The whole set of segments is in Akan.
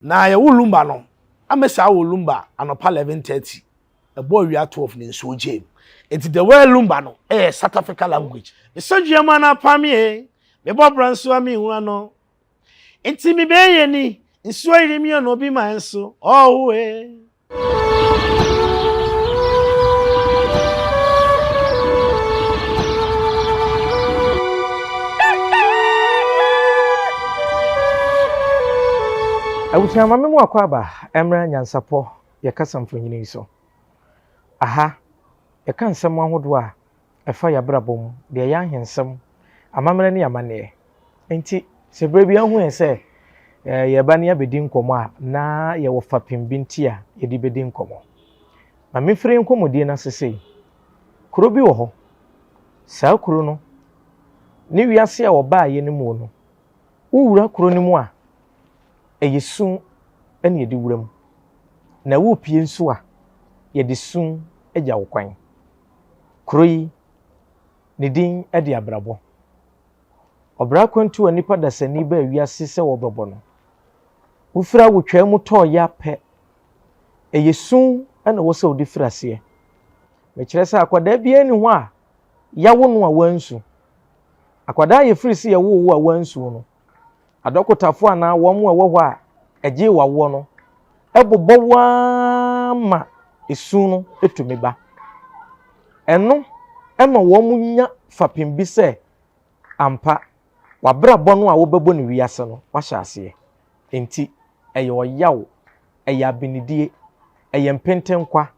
Na yɛwo Lumba no, amesa awo Lumba anɔpa 11:30, ɛbɔ awia 12 ne nsuo gyee mu. Nti the word Lumba no ɛyɛ South Africa language. Mesɔ dua mu anapa me, mebɔ bra nso a menhu ano. Nti mebɛyɛ ni, nsuo yiri mi ɔno obi ma nso, ɔwo e. Abusua ma me mu akwaaba mmra nyansapɔ yɛ kasa mfonyin yi so. Aha, yɛka nsɛm ahodoɔ a ɛfa yɛabrabɔ mu, deɛ ɛyɛ ahensɛm, amammerɛ ne amanneɛ. Enti, sɛ berɛ bi ahu yɛn sɛ yɛreba ne yɛabɛdi nkɔmmɔ a, na yɛwɔ fapem bi nti a yɛde bɛdi nkɔmmɔ. Ma memfiri nkɔmmɔdie no ase sei. Kuro bi wɔ hɔ. Saa kuro no, ne wiase a wɔbaeɛ no mu no, wowura kuro no mu a, ɛyɛ su na yɛde wura mu. Na worepue nso a, yɛde su gya wo kwan. Kuro yi, ne din de abrabɔ. Ɔbra akwantu a nnipa dasani baa wiase sɛ wɔbɛbɔ no, wofiri awotwaa mu tɔɔ ya pɛ, ɛyɛ su na ɛwɔ sɛ wode firi aseɛ. Mekyerɛ sɛ akwadaa biara nni hɔ a yɛawo no a wansu. Akwadaa a yɛfiri sɛ yɛwoo wo a wansu no, adɔkotafoɔ anaa wɔn a ɛwɔ hɔ a ɛgyee w'awoɔ no bobɔ wo ara ma esu no tumi ba. Ɛno ma wɔn nya fapem bi sɛ ampa w'abrabɔ no a wobɛbɔ no wiase no wahyɛ aseɛ. Enti ɛyɛ ɔyaw, ɛyɛ abenedie, ɛyɛ mpentenkwa,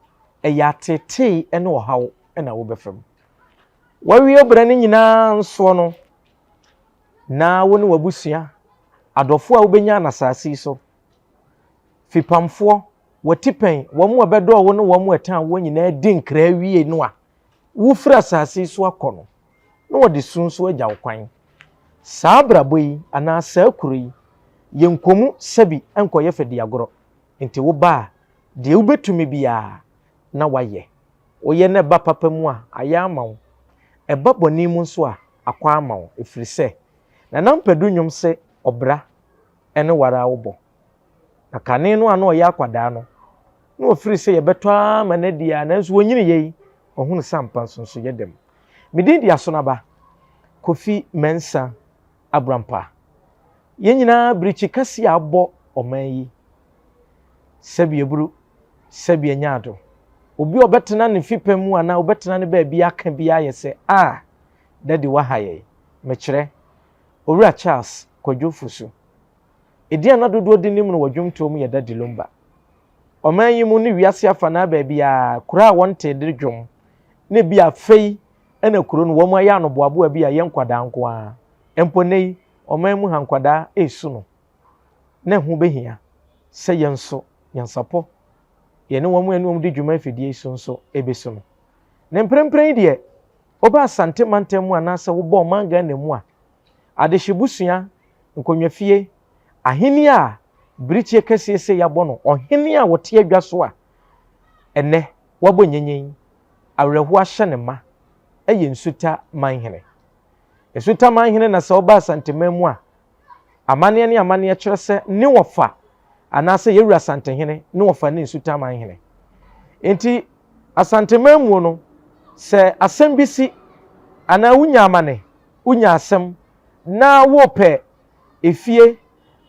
ɛyɛ ateetee ne ɔhaw na wobɛfa mu. Wawie wo brɛ no nyinaa nsoɔ no, na wo ne w'abusua, adɔfoɔ a wobɛnya no asase yi so, fipamfoɔ, w'atipɛn, wɔn a wɔbɛdɔɔ wo ne wɔn a ɛtan woɔ nyinaa di nkra wie no a, wofiri asase yi so akɔ no, na wɔde su nso agya wo kwan. Saa abrabɔ yi anaa saa kuro yi, yɛnkɔ mu sɛbi nkɔyɛ fɛdiagorɔ. Nti woba a, deɛ wobɛtumi biara na woayɛ. Woyɛ na ɛba papa mu a, ayɛ ama wo. Ɛba bɔne mu nso a, akɔ ama wo. Ɛfiri sɛ, Nana Ampadu nnwom se ɔbra ne wo ara wobɔ. Na kane no a na ɔyɛ akwadaa no, na ɔfiri sɛ yɛbɛtɔ ara ma no adi ara, nanso ɔnyiniiɛ yi, ɔhunu sɛ ampa nsonsoyɛ da mu. Me din de Asonaba Kofi Mensah Abrampah. Yɛn nyinaa birikyi kɛseɛ a abɔ ɔman yi, sɛbi aburu, sɛbi anya ado. Obi a ɔbɛtena ne fipɛ mu anaa ɔbɛtena ne baabi aka biara yɛ sɛ, ah, daddy waha yɛn. Mekyerɛ, Owura Charles Kwadwo Fosu. Edin a na dodoɔ de nim no wɔ dwomtoɔ mu yɛ Daddy Lumba. Ɔman yi mu ne wiase afanaa baabiara, kuro a wɔntee de dwom, na ebia afei na kuro no wɔn ayɛ anoboaboa bi a ɛyɛ nkwadaa nko ara. Mpo nnɛ yi, ɔman mu ha nkwadaa resu no, na ɛho bɛhia sɛ yɛn nso, nyansapɔ, yɛne wɔn a yɛne wɔn di dwuma afidie yi so nso bɛsu no. Na mprempren yi deɛ, woba Asante mantam mu anaasɛ woba ɔman Ghana mu a, Adehyebusua, nkonnwafie, ahenni a birikyie kɛseɛ sei abɔ no, ɔhene a ɔte adwa so a ɛnnɛ wabɔ nyenyen, awerɛhoɔ ahyɛ ne ma, yɛ Nsuta manhene. Nsuta manhene na sɛ woba Asanteman mu a, amanneɛ ne amanneɛ kyerɛ sɛ ne wɔfa anaasɛ yɛwura Asantehene ne wɔfa ne Nsuta manhene. Enti Asanteman mu no, sɛ asɛm bi si anaa wonya amane wonya asɛm na worepɛ efie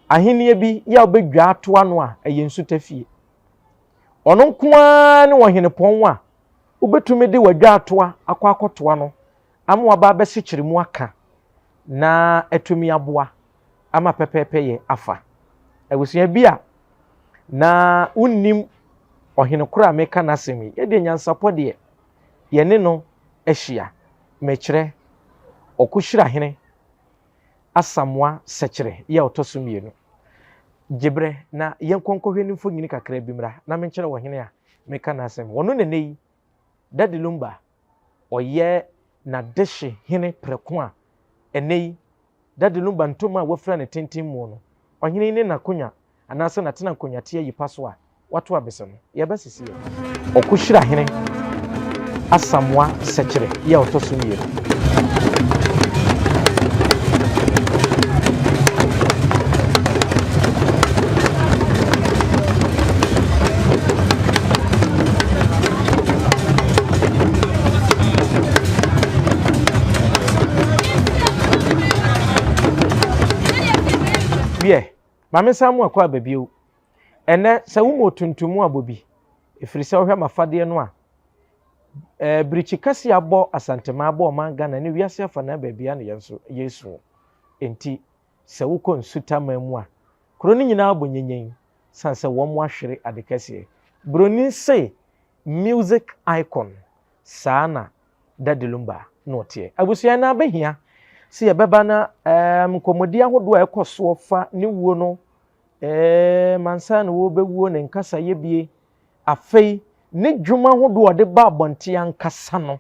ahennie bi yɛ a wobɛdwa ato ano a, ɛyɛ nsutafie. Ɔno nko ara ne ɔhenepɔn a wobɛtumi de w'adwaatoa akɔ akɔtoa no ama waba abɛsekyere mu aka na atumi aboa ama pɛpɛɛpɛyɛ afa. Abusua bi a na wonnim ɔhene koro a meka n'asɛm yi, yɛdeɛ nyansapɔ deɛ yɛne no ahyia. Mekyerɛ, Ɔkohyirahene Asamoah Sɛkyerɛ yi a ɔtɔ so mmienu. Gye berɛ na yɛnkɔ nkɔhwɛ ne mfonini kakra bi mmra na menkyerɛ wo ɔhene a meka n'asɛm. Ɔno na nnɛ yi, Daddy Lumba, ɔyɛ n'adehye hene prɛko a ɛnnɛ yi, Daddy Lumba ntoma a wafira ne tenten muo no, ɔhene yi ne n'akonwa anaasɛ n'atena nkonnwa ayi pa so a wato abese no, yɛbɛsese yɛn. Ɔkohyirahene Asamoah Sɛkyerɛ yi a ɔtɔ so mmienu. Ma mensan mu akɔ aba bio. Ɛnnɛ, sɛ woma otuntum abɔ bi, ɛfiri sɛ wohwɛ m'afadeɛ no a, ɛɛ birikyi kɛseɛ abɔ Asanteman, abɔ ɔman Ghana ne wiase afanaa baabiara na yɛn nso yɛresu. Enti, sɛ wokɔ Nsutaman mu a, kuro no nyinaa bɔ nyenyen sane sɛ wɔn ahwere ade kɛseɛ. Buroni se music icon, saa na Daddy Lumba na ɔteɛ. Abusua no abɛhia sɛ yɛbɛba na um, nkɔmmɔdi ahodoɔ a ɛkɔ soɔ fa ne wuo no, um, ansa na wɔbɛwuo ne nkasayɛ bie, afei ne dwuma ahodoɔ a ɔde ba abɔnten ankasa no,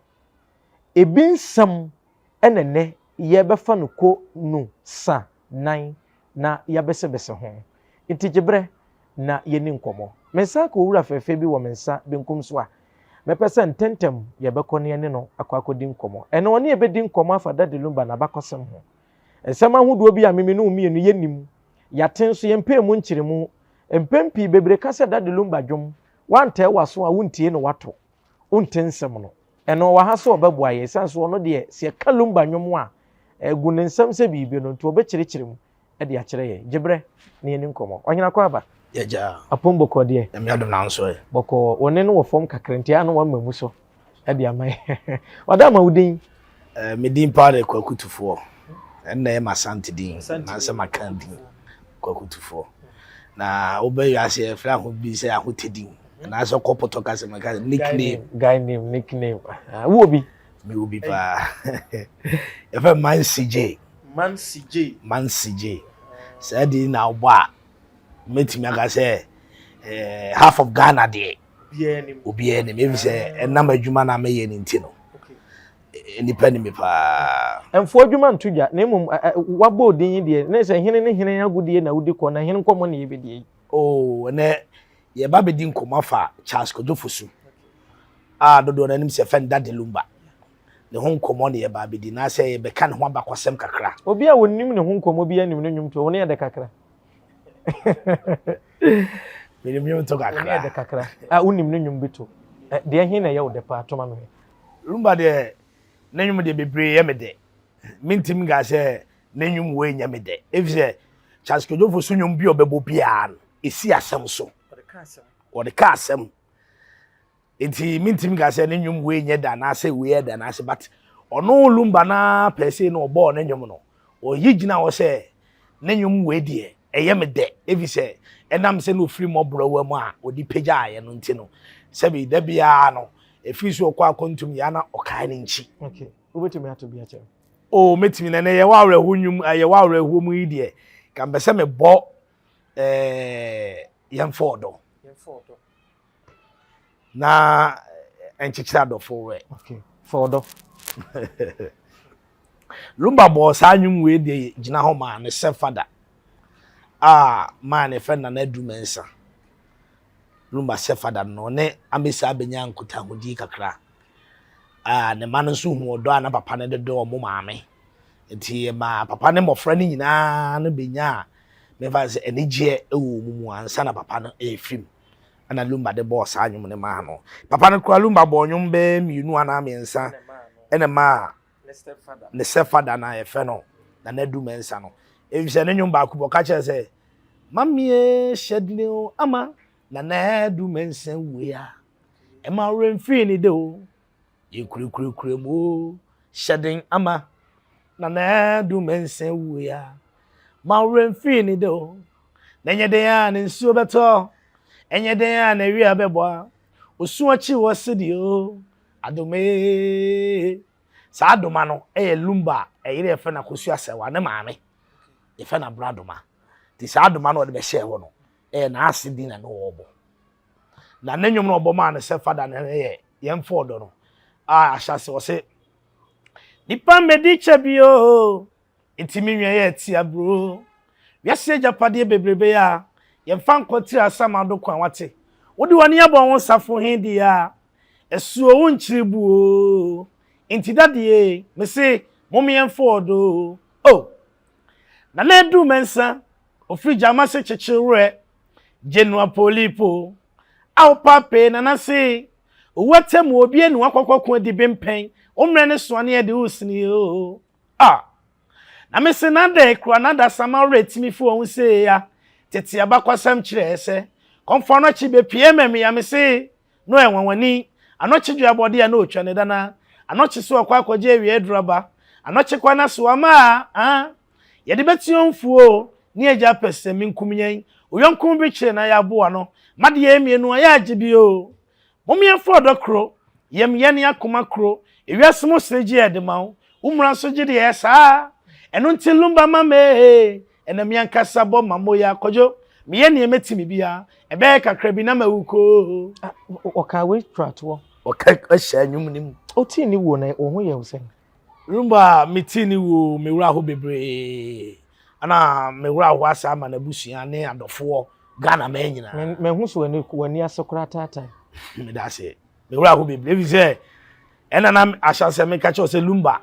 ebi nsɛm ɛna nnɛ yɛbɛfa no ko nu sa nan na yɛabesebese ho. Nti gye berɛ na yɛnni nkɔmmɔ. Me nsa aka owura fɛɛfɛ bi wɔ me nsa benkum so a mɛpɛ sɛ ntɛmntɛm yɛbɛkɔ na yɛne no akɔ akɔdi nkɔmmɔ. Ɛnnɛ ɔne yɛn bɛdi nkɔmmɔ afa Daddy Lumba n'abakɔsɛm ho. Nsɛm ahodoɔ bi a me me ne wo mmienu yɛnnim, yɛate nso yɛmpɛɛ mu nkyerɛmu. Mpɛn pii bebree ka sɛ Daddy Lumba dwom, woantɛɛ w'aso a wontie no woato. Wonte nsɛm no. Ɛno ɔwɔ ha sɛ ɔbɛboa yɛn ɛsiane sɛ ɔno deɛ sɛ yɛka Lumba nnwom a ɛgu ne nsam sɛ biribi no nti ɔbɛkyerɛkyerɛ mu de akyerɛ yɛn. Gye berɛ na yɛni nkɔmmɔ. Ɔhene Akwaaba. Yɛgya. Apom bɔkɔɔ deɛ. Nyame adom na nso ɛ. Bɔkɔɔ. Wo nne no wɔ fam kakra nti a na wama mu so de ama yɛn. Wada ama wo din? Eh, me din paa de Kwaku Tufoɔ. Ɛnna ɛyɛ m'Asante din, anaasɛ m'Akan din, Kwaku Tufoɔ. Na wobɛ wiase yɛfrɛ aho bi sɛ ahotɛ din, anaasɛ kɔ pɔtɔ kasa mu ka nickname. Guy name, nickname. Ah, wowɔ bi? Mewɔ bi paa. Yɛfrɛ Mansi J. Mansi J. Mansi J. Saa din na wobɔ a, mɛtumi aka sɛ eh, half of Ghana deɛ obiara nim ebi sɛ ɛnam adwuma na mɛyɛ ne nti no nnipa nim me paa. Mfo adwuma nto dwa na mmom wabɔ odin yi deɛ na sɛ hene ne hene agodie na wodi kɔ na hene nkɔmmɔ na yɛbɛdie yi. Oh, ɛnɛ yɛba bɛdi nkɔmmɔ afa Charles Kojo Fosu a dodoɔ no anim sɛ fɛn Daddy Lumba ne ho nkɔmmɔ na yɛba abɛdi na sɛ yɛbɛka ne ho abakɔsɛm kakra. Obi a wɔnim ne ho nkɔmmɔ bi anim no nnwomtoɔ, wo ne yɛ dɛ kakra. Menim nnwom to kakra. Wo ne yɛ dɛ kakra. A wonim ne nnwom bi to. Deɛ he na ɛyɛ wo dɛ paa to ma me hwɛ. Lumba deɛ ne nnwom deɛ bebree yɛ me dɛ. Mentim nka sɛ ne nnwom wei nyɛ me dɛ. Efisɛ Charles Kojo Fosu nnwom bi a ɔbɛbɔ biara no, esi asɛm so. Wɔde ka asɛm. Nti mentumi nka sɛ ne nnwom wei nyɛ da anaasɛ wei yɛ da anaasɛ but ɔno Lumba no ara pɛɛ sei na ɔbɔɔ ne nnwom no. Ɔyi gyina hɔ sɛ ne nnwom wei deɛ ɛyɛ me dɛ ɛfiri sɛ ɛnam sɛ na ɔfiri mmɔborɔwa mu a ɔde pagyaeɛ no nti no sɛbi da biara no ɛfiri so ɔkɔ akɔntom yɛ na ɔkae ne nkyi. Okay, wobɛtumi ato bi akyerɛ? Oh, mɛtumi na ɛnɛ yɛwɔ awerɛho nnwom yɛwɔ awerɛhoɔ mu yi deɛ ka mpɛ sɛ mebɔ ɛɛ yɛmfa ɔdɔ. Yɛmfa ɔdɔ. Na nkyekyere adɔfo werɛ. Okay, fa ɔdɔ. Lumba bɔɔ saa nnwom wei de gyina hɔ maa ne stepfather a maa ne fɛ Nana Adu Mensah. Lumba stepfather no ɔne Amesi abɛnya nkutahodie kakra. A ne mma no nso hu ɔdɔ a na papa no de dɔ wɔn maame. Nti ɛmaa papa ne mmɔfra no nyinaa no bɛnyaa mefa sɛ anigyeɛ wɔ wɔn mu ansa na papa no ɛrefiri mu. Ɛna Lumba de bɔɔ saa nnwom no maa no. Papa no koraa Lumba bɔɔ nnwom bɛyɛ mmienu anaa mmiɛnsa ɛna maa ne stepfather no a yɛfrɛ no Nana Adu Mensah no. Efisɛ ne nnwom baako bi ɔka kyerɛ sɛ Mamie hyɛ dene o ama Nana Adu Mensah wue a ɛma werɛ mfiri ne de o. Yɛkurakura mu o, hyɛ den ama Nana Adu Mensah wui a, ma wo werɛ mfiri ne da o. Na ɛnyɛ den a ne nsuo bɛtɔ, ɛnyɛ den a n'awia bɛbɔ a, osu akyi wɔ sidi o, adom ee. Saa Adoma no yɛ Lumba a ɛyere yɛfrɛ no Akosua Sɛwa ne maame, yɛfrɛ no Abena Adoma. Nti saa Adoma no a ɔde bɛhyɛɛ hɔ no, ɛyɛ n'ase din na ne ɔrebɔ. Na ne nnwom no ɔbɔ maa no sɛ fada no yɛ yɛmfa ɔdɔ no a ahyɛase ɔse nipa mmɛdi kyɛ bi o nti me nua yɛ tia bro wiase agyapadeɛ bebrebe a yɛmfa nkɔ tiri asamado kwan wate wode w'ani abɔ ho safo he deɛ a ɛsuo wo nkyiri bu o nti dadeɛ mese mom yɛmfa ɔdɔ o Nana Adu Mensah ofiri Gyamase kyekye werɛ Genoa Polipo Ao pape nana se owu atɛmu obi anu akɔkɔ ko adi bempɛn wo mmerɛ ne soa ne yɛde wo sini oo ah Na me se na dɛn kura na dasama werɛ timi fi wɔn ho sei ya. Tete abakwasɛm kyerɛɛ sɛ, Kɔmfoɔ Anɔkye bɛpue Mɛmea me se na ɔyɛ nwanwani. Anɔkye dwe abɔdeɛ a na ɔtwa ne dana. Anɔkye so ɔkɔ akɔgye awia aduru aba. Anɔkye kwan aso ama a, ah, yɛde bɛte ɔmfuo ne agya pɛ sɛ menkum yɛn. Oyɔnko bi kyere na yɛaboa no. Madeɛ mmienu ayɛ agye bi o. Mom yɛmfa ɔdɔ koro, yɛm yɛ ne akoma koro, Ewiase mu sere gye yɛde ma wo, wo mmara nso gye deɛ ɛyɛ saa. Ɛno nti lumba ma me ee, ɛna me ankasa bɔ ma mo ya Kwadwo, meyɛ neɛ mɛtumi bia, ɛbɛyɛ kakra bi na mawu koo. Ah, ɔkaa wei twa toɔ. Ɔka hyɛ nnwom no mu. Wotii ne wuo no, wo ho yɛ wo sɛn? Lumba, metii ne wuo, me werɛ aho bebree. Ɛna me werɛ aho asa ama n'abusua ne adɔfoɔ Ghana man nyinaa. Mahu so w'ani w'ani ase koraa taatae. Meda ase. Me werɛ aho bebree efi sɛ ɛna na ahyɛnsɛ meka kyerɛ sɛ Lumba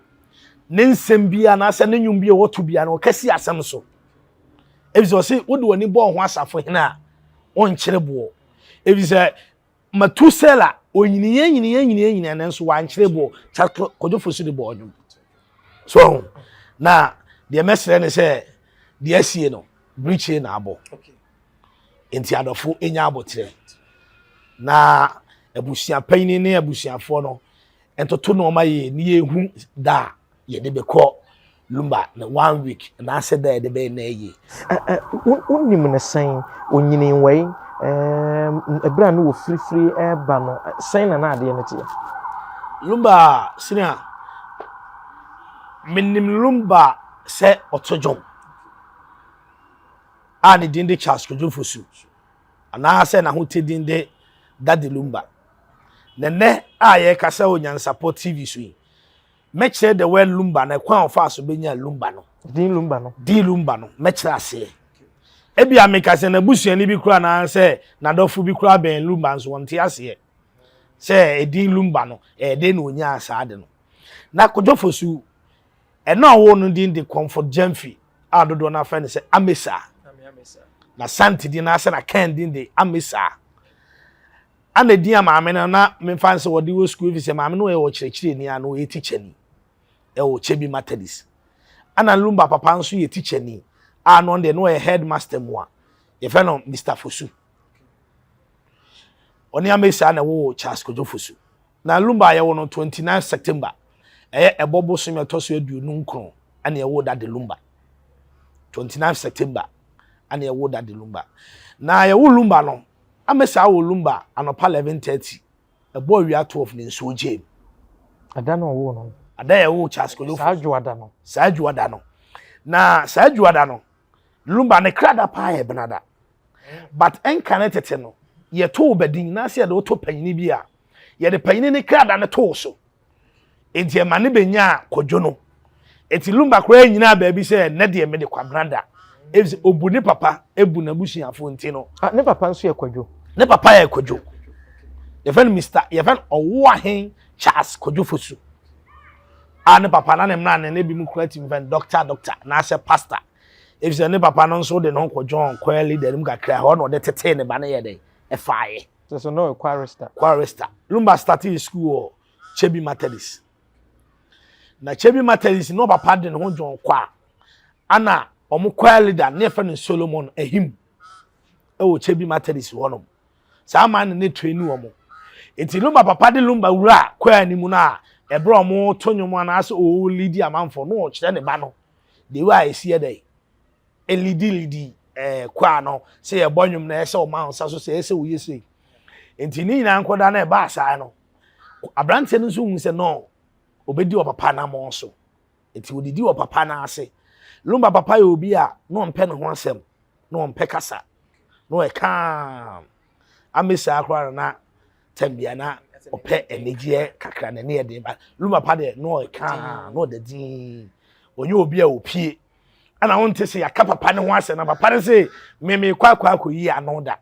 ne nsɛm bi anaasɛ ne nnwom bi a wɔto bi a na ɔka si asɛm so. Efi sɛ ɔse wode w'ani bɔɔ ho asafo hene a wɔnkyere boɔ. Efi sɛ Matusela onyiniiɛ nyiniiɛ nyiniiɛ nyiniiɛ nanso wankyerɛ boɔ. Charles Kwadwo Fosu de bɔɔ nnwom. So na deɛ mɛsrɛ ne sɛ deɛ asie no birikyie na abɔ. Nti adɔfo nya aboterɛ na abusua panyin ne abusuafoɔ no ntoto nneɛma yie ne yɛhu da a yɛde bɛkɔ lumba na one week anaasɛ da yɛde bɛyɛ na ɛyie. Wonim no sɛn? Onyinii wɛn? Ɛberɛ a ne wɔ firifiri ɛreba no, sɛn na na adeɛ no teɛ? Lumba senior, menim Lumba sɛ ɔto dwom. A ne din de Charles Kwadwo Fosu anaasɛ n'ahotɛ din de Daddy Lumba. Na nnɛ a yɛrekasa wɔ Nyansapɔ TV so yi, mɛkyerɛ the word Lumba na ɛkwan a ɔfaa so bɛnya Lumba no. Din Lumba no. Din Lumba no, mɛkyerɛ aseɛ. Ebia meka sɛ n'abusuani bi koraa anaasɛ n'adɔfo bi koraa bɛn Lumba nso wɔnte aseɛ sɛ edin Lumba no ɛyɛ dɛn na ɔnyaa saa ade no. Na Kwadwo Fosu Ɛna a ɔwoo no din de Comfort Gyamfi a dodoɔ no ara frɛ no sɛ Amesa. Na Santi din anaasɛ na Ken din de Amesa. Ana din a maame no na memfa nsɛ wɔde wɔ sukuu efisɛ maame no yɛ ɔkyerɛkyerɛni a na ɔyɛ tikyani ɛwɔ Kyebi Methodist. Ana Lumba papa nso yɛ tikyani a na ɔno deɛ na ɔyɛ headmaster mu a yɛfrɛ no Mr. Fosu. Ɔne Amesa na ɛwɔ Charles Kojo Fosu. Na Lumba a yɛwo no 29 September, ɛyɛ ɛbɔ bosome ɛtɔ so 29 ɛna yɛwo Daddy Lumba. 29 September ɛna yɛwo Daddy Lumba. Na yɛwo Lumba no, amesa awo Lumba anɔpa 11:30, ɛbɔ awia 12 ne nsuo gyee mu. Ada na ɔwoo no. Ada yɛwo Charles Kojo. Saa dwoada no. Saa dwoada no. Na saa dwoada no, Lumba ne krada paa yɛ benada. But ɛnka ne tete no, yɛto wo badin na sɛ yɛde woto panyini bi a, yɛde panyini ne krada no to wo so. Enti ɛma ne bɛnyaa kwadwo no. Enti Lumba koraa nyinaa baabi sɛ nnɛ deɛ mede Kwabena da. Efisɛ obu ne papa, ebu n'abusuafo nti no. Ah, ne papa nso yɛ kwadwo. Ne papa yɛ kwadwo. Yɛfrɛ no Mr. Yɛfrɛ no Ɔwoahen Charles Kwadwo Fosu. A ne papa na ne mmra ne ne bi mu kura tumi fɛ no doctor doctor anaasɛ pastor. Efisɛ ne papa no nso de ne ho kɔdwɔn choir leader no mu kakra, hɔ na ɔde tetee ne ba no yɛ dɛn ɛfaeɛ. Kyerɛ sɛ na ɔyɛ chorister. Chorister. Lumba startee school wɔ Kyebi Methodist. Na Kyebi Methodist na ɔpapa de ne ho dwɔn kɔ a, ana wɔn choir leader ne yɛfrɛ no Solomon Ahim ɛwɔ Kyebi Methodist hɔnom. Saa man no ne train wɔn. Eti Lumba papa de Lumba wura choir no mu no a, ɛberɛ a wɔto nnwom anaasɛ ɔrelidi amanfoɔ no ɔkyerɛ ne ba no the way a ɛsi yɛ dɛ elidi lidi ɛɛ kwaa no sɛ yɛbɔ nnwom na ɛsɛ ɔma nsa so sɛ ɛsɛ woyɛ sei nti ne nyinaa nkɔda na ɛbaa saa no aberanteɛ no nso hu sɛ no obɛdi ɔpapa n'amɔn so nti odidi ɔpapa n'ase Lumba papa yɛ obi a na ɔmpɛ ne ho asɛm na ɔmpɛ kasa na ɔyɛ calm amesa koraa na tɛm bia na ɔpɛ anigyeɛ kakra n'ani yɛ den ba Lumba pa deɛ na ɔyɛ kaa na ɔda din ɔnyɛ obi a ɔpie ɛna wonte sɛ yɛaka papa ne ho asɛm na papa no se meme kɔ akɔ akɔyi ano da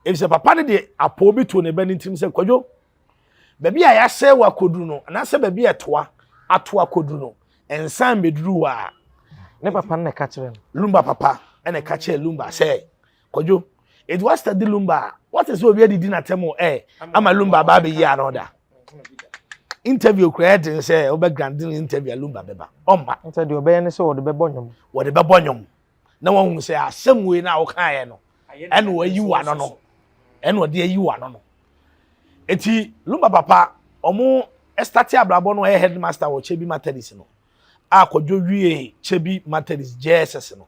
efisɛ papa no de apɔw bi too ne ba ne tirim sɛ kwadwo baabi a yɛasɛ wɔ akɔduru no anaasɛ baabi a ɛtoa ato akɔduru no nsan mmɛduru hɔ a ne papa no na ɛka kyerɛ no Lumba papa ɛna ɛka kyerɛ Lumba sɛ Kwadwo, eti wa study Lumba a, wɔte sɛ obi adidi n'atɛm o ɛ ama Lumba aba abɛyi ano da. Interview kura ɛden sɛ wobɛ grant ne interview a Lumba bɛba. Ɔmma. Nti deɛ ɔbɛyɛ ne sɛ wɔde bɛbɔ nnwom. Wɔde bɛbɔ nnwom. Na wahu sɛ asɛm wei no a wokaeɛ no ɛna wayi w'ano no ɛna ɔde ayi w'ano no. Eti Lumba papa ɔmo starte abrabɔ no ɔyɛ headmaster wɔ Kyebi Methodist no a Kwadwo wie Kyebi Methodist JSS no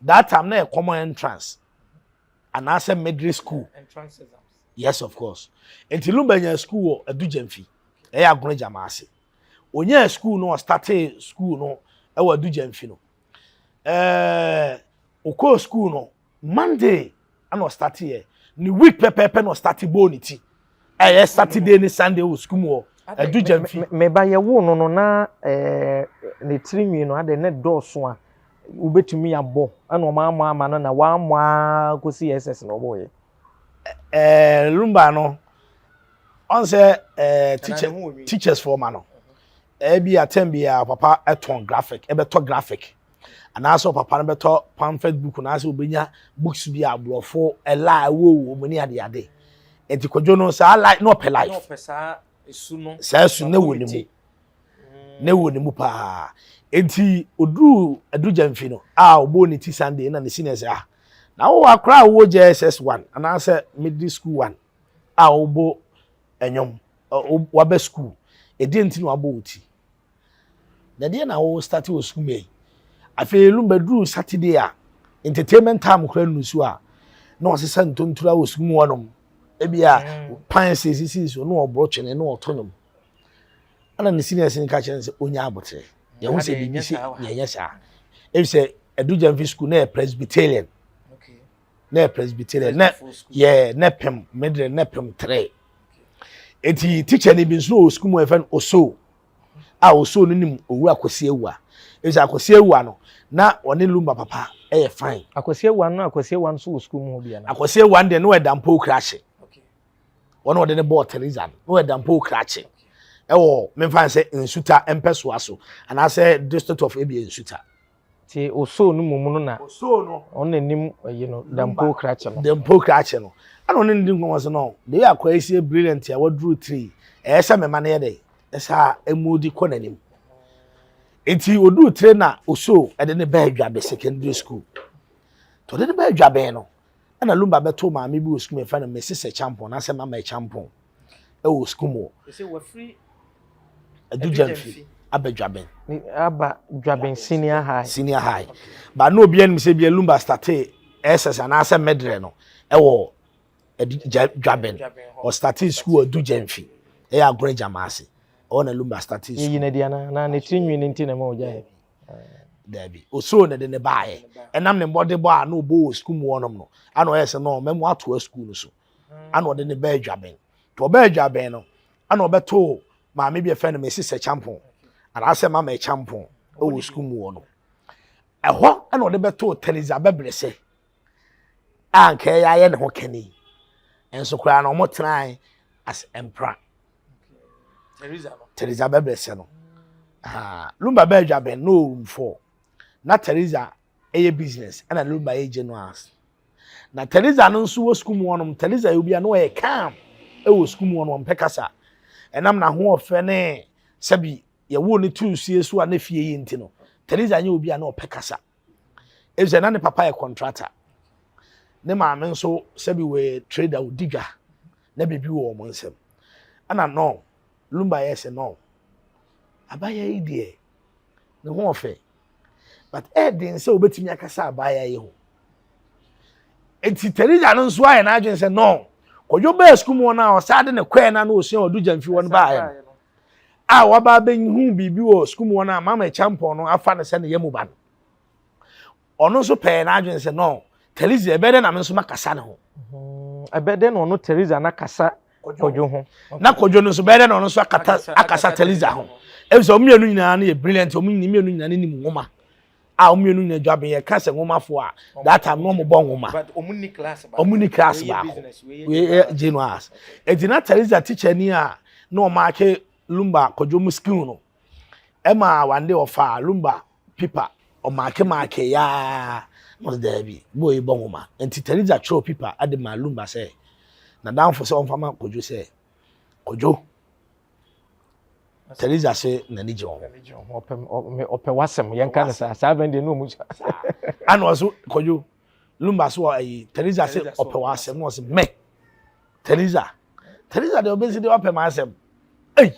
that time na yɛ common entrance anaasɛ middle school. Yes of course. Eti Lumba nya school wɔ Adu Gyamfi ɛyɛ Agona Gyama ase. Onyaa school no ɔstartee school no ɛwɔ Adu Gyamfi no. Ɔkɔɔ school no Monday ɛna ɔstarte yɛ ne week pɛpɛɛpɛ na ɔstarte bɔɔ ne ti ɛyɛ Saturday ne Sunday wɔ school mu hɔ Adu Gyamfi. Meba yɛwoo no no na ne tirinwi no adɛ ne dɔɔso a wobɛtumi abɔ ɛna ɔma amɔ ama no na wammɔ ara kɔsi SS na ɔbɔɔyɛ. Lumba no ɔn sɛ teacher teachers fɔ ma no ɛbi atɛn bi a papa ɛtɔn graphic ɛbɛtɔ graphic anaasɛ papa no bɛtɔ pamphlet book anaasɛ obɛnya books bi a aborɔfo ɛla ɛwɔ wɔ mu ne adeade nti Kwadwo no saa life na ɔpɛ life saa esu ne wɔ ne mu ne wɔ ne mu paa nti oduru Adu Gyamfi no a ɔbɔ ne ti Sunday na ne senior sɛ ah na wowɔ akora a wowɔ JSS 1 anaasɛ middle school 1 a wobɔ ɛnwom waba school ɛdeɛ nti na wabɔ wo ti na deɛ na wo start wɔ school yi afei Lumba duru Saturday a entertainment time kora nu so a na ɔsesa ntontura wɔ school mu hɔnom ebi a pan sɛ sisi so na ɔboro twene na ɔto nwom ɛna ne seniors no ka kyerɛ no sɛ onya abotere yɛho sɛ biribi sɛ yɛnyɛ saa ebi sɛ Adu Gyamfi school na yɛ Presbyterian na yɛ Presbyterian na yɛ ne pem middle ne pem 3 eti teacher ni bi nso wɔ school mu yɛfɛ no Oso a Oso no nim Owura Akwasi Awua ebi sɛ Akwasi Awua no na ɔne Lumba papa ɛyɛ fine. Akwasi Awua no Akwasi Awua nso wɔ school mu hɔ bi ana. Akwasi Awua no deɛ no yɛ Dampo krakye wɔn a wɔde ne bɔɔ Teresa no no yɛ Dampo krakye ɛwɔ memfa sɛ Nsuta mpɛsoa so anaasɛ district of ebi Nsuta. Ti Oso no mu no na Oso no ɔno n'anim ɛyi no Dampo krakye no. Dampo krakye no ɛna ɔne ne di nkɔmɔ sɛ no de yɛ akɔrɔ esi brilliant a waduru 3 ɛyɛ sɛ mɛma no yɛ dɛ ɛsɛ emu di kɔ n'anim nti oduru 3 na Oso ɛde ne bɛɛ Dwabe secondary school to ɔde ne bɛɛ Dwabe no ɛna Lumba bɛto maame bi wɔ school mu yɛfrɛ no Mrs Champon n'asɛ Mama Champon ɛwɔ school mu Adu Gyamfi aba Dwaben aba Dwaben senior high senior high ba na obi anim sɛ bia Lumba starte SS anaasɛ medre no ɛwɔ Dwaben ɔstarte school Adu Gyamfi ɛyɛ Agorɔ Gyama ase ɛwɔ na Lumba starte school. Yɛyi na di ana na ne tiri nwi ne nti na ɛma ɔgya yɛ. Dabi osoo na de ne baayɛ ɛnam ne mmɔde bɔ a na ɔbɔ wɔ school mu hɔnom no ana ɔyɛ sɛ no mɛmo atoa school no so ana ɔde ne bɛɛ Dwaben to ɔbɛɛ Dwaben no ana ɔbɛto maame bi ɛfɛ no Mrs Champon anaasɛ Mama Champon ɛwɔ school mu hɔ no ɛhɔ ɛna ɔde bɛto Teresa Bɛbrɛsɛ a nka ɛyɛ ayɛ ne ho kɛne nso koraa na ɔmo tenae as mpra Teresa Bɛbrɛsɛ no Lumba bɛɛ Dwaben no room 4 na Teresa ɛyɛ business ɛna Lumba yɛ general na Teresa no nso wɔ school mu hɔnom Teresa yɛ obi a na ɔyɛ calm ɛwɔ school mu hɔnom ɔmpɛ kasa ɛnam n'ahoɔfɛ ne sɛbi yɛwɔ ne tu nsuo so a ne fie yi nti no Teresa nyɛ obi a na ɔpɛ kasa efisɛ na ne papa yɛ contractor ne maame nso sɛbi wɔ trader odi dwa na biribi wɔ wɔn nsam ɛna no Lumba yɛ sɛ no abaya yi deɛ ne ho ɔfɛ but ɛɛden sɛ obetumi akasa abaya yi ho eti Teresa no nso ayɛ n'adwene sɛ no Kwadwo bɛɛ sukuu mu hɔ no a ɔsan de ne kɔɛ na na osua Ɔdo Gyamfi hɔ no baayɛ no a waba abɛhu biribi wɔ sukuu mu hɔ no a Mama Champon no afa no sɛ ne yam ba no ɔno nso pɛɛ n'adwene sɛ no Teresa ɛbɛyɛ dɛ na me nso makasa ne ho. Ɛbɛyɛ dɛ na ɔno Teresa na kasa Kwadwo ho. Na Kwadwo no nso bɛyɛ dɛ na ɔno nso akata akasa Teresa ho. Efisɛ wɔn mmienu nyinaa no yɛ brilliant wɔn mmienu nyinaa no nim nwoma a wɔn mmienu nyinaa Dwaben yɛ ka sɛ nwomafo a that time na wɔn bɔ nwoma. Wɔn ni class baako. Wɔn ni class baako. Wei yɛ generals. Eti na Teresa teacher ni a na wɔn ake Lumba Kwadwo mu skill no ɛma wande ɔfa Lumba pipa ɔmaake maake yaa na ɔsɛ daabi boy yi bɔ nwoma nti Teresa twerɛ pipa de ma Lumba sɛ n'adamfo sɛ ɔmfa ma Kwadwo sɛ Kwadwo Teresa sɛ n'ani gye ho. Ɔpɛ w'asɛm yɛnka no saa saa bɛn deɛ ne ɔmu sa. Ana ɔso Kwadwo Lumba so ayi Teresa sɛ ɔpɛ w'asɛm na ɔsɛ mɛ Teresa Teresa deɛ ɔbɛsi deɛ ɔpɛ m'asɛm. Ei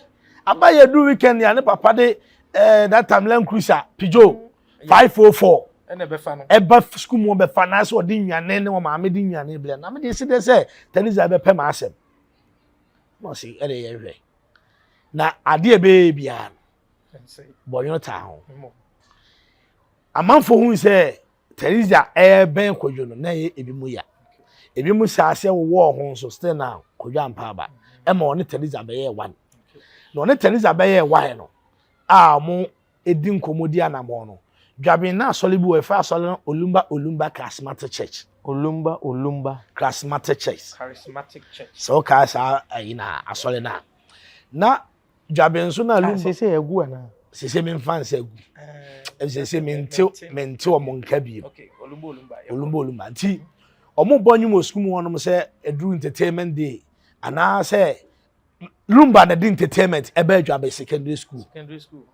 aba yɛ du weekend ya ne papa de eh, that time Land Cruiser Peugeot 504 ɛba sukuu mu ɔbɛfa n'asɛ ɔde nnuane ne ɔmaame de nnuane blɛ na me de si de sɛ Teresa bɛpɛ m'asɛm na ɔsi ɛde yɛ hwɛ na adeɛ bɛyɛ biara no bɔnwono taa ho amanfoɔ hu sɛ Teresa ɛrebɛn Kwadwo no na ɛyɛ ebi mu ya ebi mu saa sɛ wowɔ ho nso still na Kwadwo ampa aba ɛma ɔne Teresa bɛyɛ one na ɔne Teresa bɛyɛ one no a wɔn edi nkɔmɔ di anamɔ no Dwaben na asɔre bi wɔ ɛfɛ asɔre no Olumba Olumba Charismatic Church. Olumba Olumba Charismatic Church. Charismatic Church. Sɛ ɔkaa saa ɛyi na asɔre na na Dwaben nso na Lumba. Sese egu ana? Sese mi nfa nsa egu. Sese mi nte mi nte wɔn nka bi. Olumba Olumba. Olumba Olumba nti wɔn bɔ nnwom wɔ sukuu mu hɔnom sɛ eduru entertainment day anaasɛ Lumba na di entertainment ɛbɛ Dwaben secondary school. Secondary school.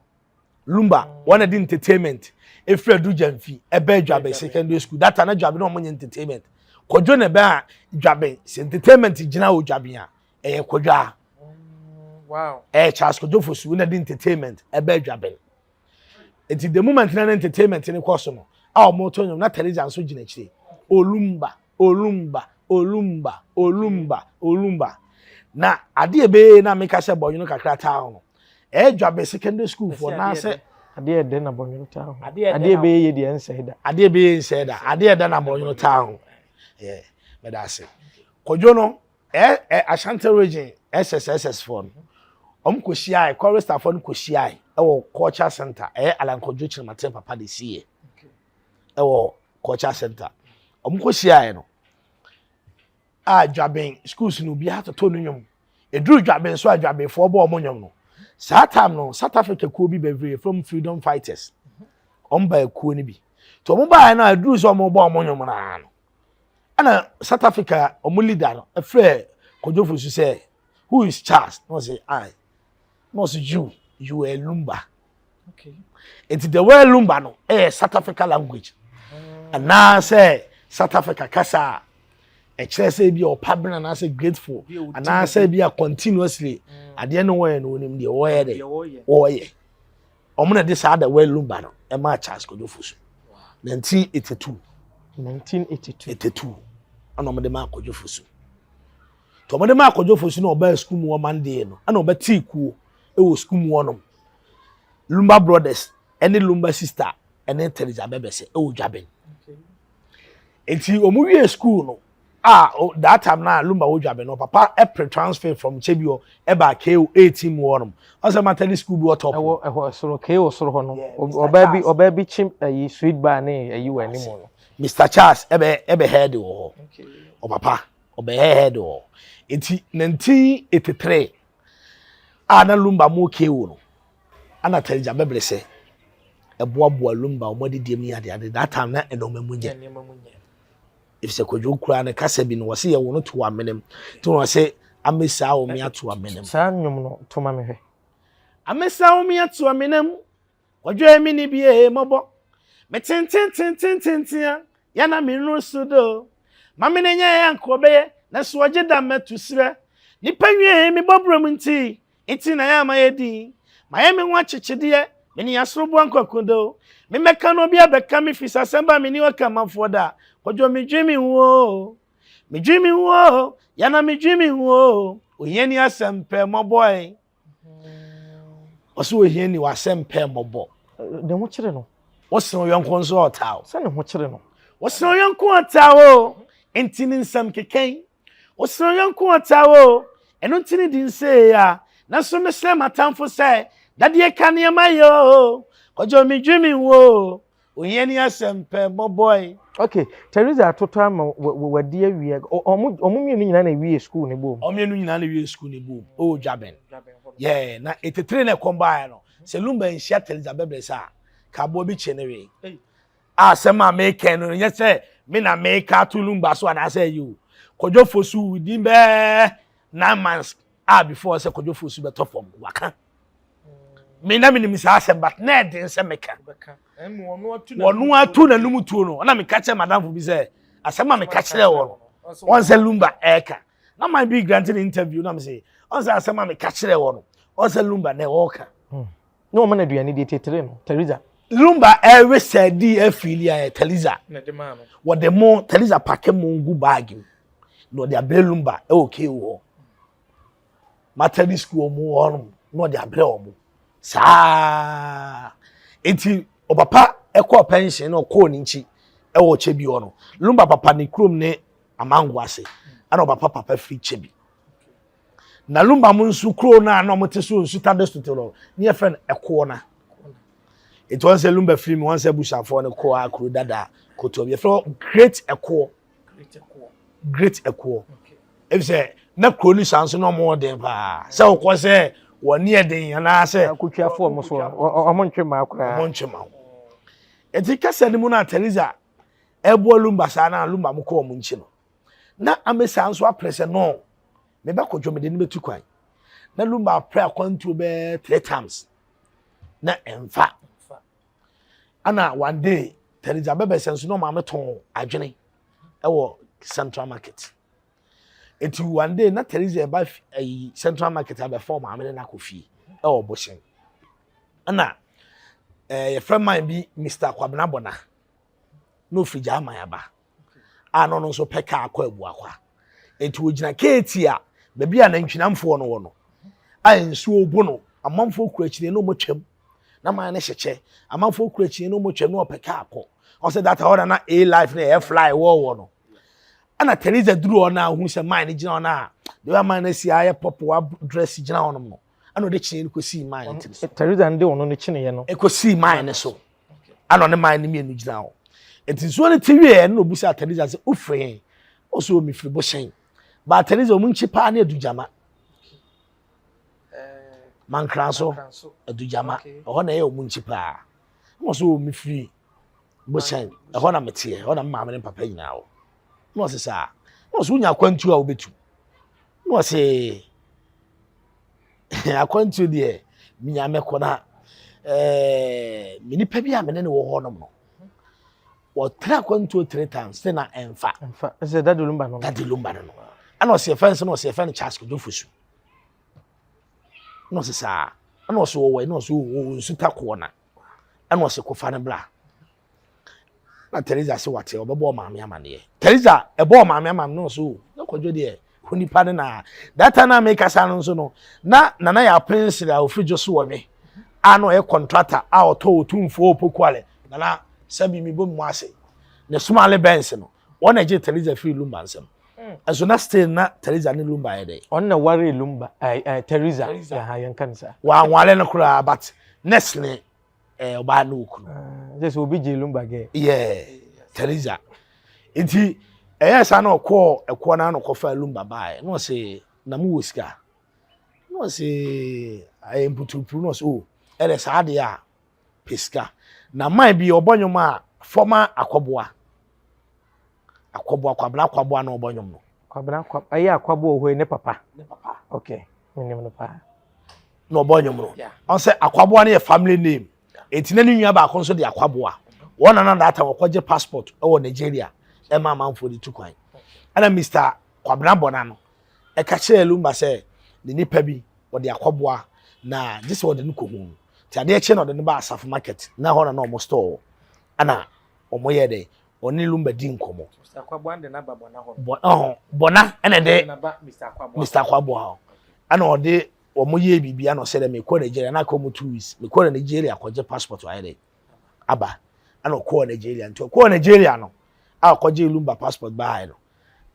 Lumba wɔn na di entertainment efiri adu gyamfi ɛbɛ Dwaben secondary school data na Dwaben na wɔn nyɛ entertainment Kwadwo na ɛbɛ a Dwaben sɛ entertainment gyina wɔ Dwaben a ɛyɛ Kwadwo a ɛyɛ Charles Kwadwo Fosu na di entertainment ɛbɛ Dwaben eti the moment na entertainment ne kɔ so no a wɔn to nnwom na Teresa nso gyina akyire Olumba Olumba Olumba Olumba Olumba na adeɛ bɛyɛ na meka sɛ bɔnwono kakra taa ho no ɛyɛ Dwabe secondary school foɔ naasɛ adeɛ ɛdɛ na bɔnwono taa ho adeɛ bɛyɛ yɛ deɛ nsɛe da adeɛ bɛyɛ nsɛe da adeɛ ɛdɛ na bɔnwono taa ho yɛ mɛda ase Kwadwo no ɛ Ashanti region SSSS foɔ no wɔn kɔ hyiae chorister foɔ no kɔ hyiae ɛwɔ culture center ɛyɛ Alan Kwadwo Kyerematen papa de si yɛ ɛwɔ culture center wɔn kɔ hyiae no a Dwaben schools no obiara toto no nnwom eduru Dwaben so a Dwabenfoɔ bɔ wɔn nnwom no saa time no South Africa kuo bi bebree from freedom fighters wɔn ba kuo no bi nti wɔn baeɛ no a eduru sɛ wɔn bɔ wɔn nnwom naa no ɛna South Africa wɔn leader no ɛfrɛ Kwadwo Fosu sɛ who is Charles na ɔsɛ I na ɔsɛ you are Lumba. Nti the word Lumba no ɛyɛ South Africa language anaasɛ South Africa kasa a ɛkyerɛ sɛ ebi a ɔpa bena anaasɛ grateful anaasɛ ebi a continuously adeɛ no wɔyɛ no onim deɛ wɔyɛ dɛ wɔyɛ wɔn na de saa the word Lumba no ɛmaa Charles Kwadwo Fosu 1982 1982 82 ɛna wɔn de maa Kwadwo Fosu nti wɔn de maa Kwadwo Fosu na ɔbaa sukuu mu wɔ Monday no ɛna ɔbɛtee kuo ɛwɔ sukuu mu hɔnom Lumba Brothers ɛne Lumba Sister ɛne Teresa Bɛbɛsɛ ɛwɔ Dwaben nti wɔn wie school no a that time na Lumba wɔ Dwaben no papa ɛpere transfer from Kyebio ɛba KO 18 mu hɔnom ɔsɛ maternity school bi wɔ top ɛwɔ ɛhɔ soro KO soro hɔ no ɔbaa bi ɔbaa bi kyi ɛyi sweet bar ne ɛyi wɔ anim no Mr Charles ɛbɛ ɛbɛ head wɔ hɔ ɔpapa ɔbɛyɛ head wɔ hɔ nti 1983 a na Lumba mu KO no ana Teresa Bɛbɛsɛ ɛboaboa Lumba wɔn adidie mu ne adeade that time na ɛnɔɔma mu nyɛ efisɛ Kwadwo kura ne kasa bi no wɔsi yɛ wɔn to amenem nti wɔn sɛ amesa wɔn ato amenem. Saa nnwom no to ma me hwɛ. Amesa wɔn ato amenem Kwadwo emi ni bie mɔbɔ me tentententententen ya na me nuru so do ma me ne nyɛ ya nka ɔbɛyɛ na so ɔgye da mɛto serɛ nipa nwie me bɔbrɔ mu nti nti na yɛ ama yɛ din ma yɛ me ho akyekyedeɛ me ne asoroboa nkwakodo me mɛka no obi abɛka me fi sasɛm ba me ne ɔkamafoɔ da Kwadwo me dwe me ho o me dwe me ho o ya na me dwe me ho o ohiani asɛm pɛ mɔbɔe ɔsɛ ohiani w'asɛm pɛ mɔbɔ ne ho kyerɛ no wosene wo yɔnko nso ɔtaa o sɛ ne ho kyerɛ no wosene wo yɔnko ɔtaa o nti ne nsɛm kekɛn wosene wo yɔnko ɔtaa o ɛno nti ne di nsee a nanso mesrɛ m'atamfo sɛ dadeɛ ka nneɛma yɛ o Kwadwo medwe me ho o ohiani asɛm pɛ mɔbɔe. Okay, Teresa atotɔ ama wadi awie. Ɔmo mmienu nyinaa na ewie school ne bom. Ɔmo mmienu nyinaa na ewie school ne bom. O Dwaben. Yeah, na etetire na ɛkɔm baeɛ no. Sɛ Lumba nhyia Teresa bɛbrɛ sɛ a, ka aboa bi kye ne wee. A asɛm a meka no nyɛ sɛ me na meka ato Lumba so anaasɛ ɛyɛ o. Kwadwo Fosu within bɛɛ 9 months a before sɛ Kwadwo Fosu bɛtɔ fam waka. Me na menim saa asɛm but na ɛden sɛ meka. Wɔno ato n'anum tuo no na meka kyerɛ madamfo bi sɛ asɛm a meka kyerɛ wɔ no wɔn sɛ Lumba ɛɛka. Na man bi granting interview na me sɛ wɔn sɛ asɛm a meka kyerɛ wɔ no wɔn sɛ Lumba na ɛwɔ Hmm. Na wɔn na aduane deɛ tetire no Teresa. Lumba ɛwe sɛ di afili ayɛ Teresa. Wɔde mo Teresa pake mo gu baagi mu na ɔde abrɛ Lumba ɛwɔ KO hɔ. Maternity school wɔn hɔ nom na ɔde abrɛ wɔn saa eti ɔpapa ɛkɔɔ pension na ɔkɔɔ ne nkyi ɛwɔ kyɛ bi hɔ no Lumba papa ne kurom ne amango ase ɛna ɔpapa papa firi kyɛ bi. Na Lumba mo nso kuro no a na wɔte so Nsuta district no ne yɛfrɛ no Ɛkoɔ na. Nti wɔn sɛ Lumba firi mu wɔn sɛ abusuafoɔ no kɔɔ akuro dada kotoɔ bi yɛfrɛ hɔ Great Ɛkoɔ. Great Ɛkoɔ. Ebi sɛ na kuro no saa nso na wɔn wɔ den paa sɛ wɔkɔ sɛ wɔn ni ɛden anaasɛ. Akotwafoɔ wɔn so wɔn ntwe maa koraa. Wɔn ntwe maa. Nti kasa no mu na Teresa ɛboa Lumba saa na Lumba mo kɔ wɔn nkyi no. Na Amesa nso apere sɛ no, me ba Kwadwo mede no bɛtu kwan. Na Lumba apere akwantuo bɛɛ three times na ɛmfa. Ana one day Teresa bɛbɛsɛ nso na ɔmaame tɔn adwene ɛwɔ Central Market. Eti one day na Teresa ɛba ɛyi Central Market abɛfa ɔmaame no n'akɔ fie ɛwɔ Bohyɛn. Ɛna ɛɛ yɛfrɛ man bi Mr. Kwabena Bɔna na ofiri German aba. a na ɔno nso pɛ kaa kɔ Abuakwa. Enti ogyina keeti a baabi a nantwinamfoɔ no wɔ no a nsuo bu no, amanfoɔ kura akyire na wɔtwam na man no hyɛ kyɛ, amanfoɔ kura akyire na wɔtwam na ɔpɛ kaa kɔ. Ɔsɛ data hɔ na na A life na ɛyɛ fly wɔwɔ no. Ɛna Teresa duru hɔ na ohun sɛ man no gyina hɔ na deɛ man no asi ayɛ pɔpɔ dress gyina hɔ nom no. Ɛna ɔde kyene no kɔsii man no tiri so. Teresa no de ɔno no kyeneɛ no. Ɛkɔsii man no so. Ɛna ɔne man no mmienu gyina hɔ. Nti nsuo no te wieɛ no na ɔbusaa Teresa sɛ wofiri he? Ɔsɛ o mefiri Bohyɛn. Baa Teresa ɔmo nkyi paa ne Adugyama. Mankranso, Adugyama. Ɛhɔ na ɛyɛ ɔmo nkyi paa. Ɛna ɔsɛ o mefiri Bohyɛn. Ɛhɔ na meteɛ. Ɛhɔ na me maame ne papa nyinaa wɔ. Na ɔsɛ saa. Na ɔsɛ wonya akwantuo a wobɛtu. Na ɔsɛ akwantuo deɛ menya mɛkɔ na ɛɛ me nipa bi a me ne no wɔ hɔnom no wɔtra akwantuo three times sɛ na ɛnfa. Ɛnfa ɛsɛ Daddy Lumba no. Daddy Lumba no no ɛna ɔsɛ ɛfɛn sɛ na ɔsɛ ɛfɛn no Charles Kojo Fosu ɛna ɔsɛ saa ɛna ɔsɛ wɔwɔ ɛna ɔsɛ wɔwɔ nsu takoɔ na ɛna ɔsɛ kofa no bra. Na Teresa se wate ɔbɛbɔ ɔmaame amaneɛ. Teresa ɛbɔ ɔmaame amaneɛ no so na kwadwo deɛ onipa ne na that time na mekasa no nso no na nana yɛ apensere a ofiri dwo so wɔ me a na ɔyɛ contractor a ɔtɔ otumfoɔ opokuale nana sɛbi mi bɔ mu ase ne somale Benz no wɔn na ɛgye Teresa firi Lumba nsam ɛso na still na Teresa ne Lumba yɛ dɛ. Ɔno na waree Lumba ɛɛ ɛɛ Teresa ɛha yɛn ka ne saa. Wɔanwale no koraa but nurse ne ɛɛ ɔbaa ne okunu. Ah, sɛ sɛ obi gye lumba gɛ. Yeah, Teresa. Nti ɛyɛ saa na ɔkɔɔ ɛkoɔ no ano kɔfa lumba baeɛ na ɔse na mo wɔ sika na ɔse ɛyɛ mputurupuru na ɔse o oh, ɛdɛ saa adeɛ a pɛ sika na man bi ɔbɔ nnwom a fɔma akɔboa Akwaboa, Kwabena Akwaboa na ɔbɔ nnwom no. Kwabena Akwa, ɛyɛ Akwaboa wɔ hɔ yi ne papa. Ne papa. Okay, menim no paa. Na ɔbɔ nnwom no. Ɔn sɛ Akwaboa no yɛ family name. Eti na ne nua baako nso de Akwaboa. Wɔn nana data wɔkɔgye passport wɔ Nigeria ɛma amanfoɔ de tu kwan. Ɛna Mr. Kwabena Bɔna no ɛka kyerɛɛ Lumba sɛ ne nipa bi wɔde Akwaboa na gye sɛ wɔde no kɔhu no. Nti adeɛ kye na ɔde no ba Asafo market na hɔ na na wɔn store ɛna wɔn yɛ dɛ ɔne Lumba di nkɔmmɔ. Mr. Akwaboa de n'aba Bɔna hɔ. Bɔ ɔhɔ Bɔna ɛna de Mr. Akwaboa. Mr. Akwaboa hɔ. Ɛna ɔde wɔn yɛ biribi ɛna ɔsɛ dɛ mekɔ Nigeria na aka wɔn 2 weeks mekɔ Nigeria kɔgye passport ayɛ dɛ aba ɛna ɔkɔɔ Nigeria nti ɔkɔɔ Nigeria no a ɔkɔgye Lumba passport baaɛ no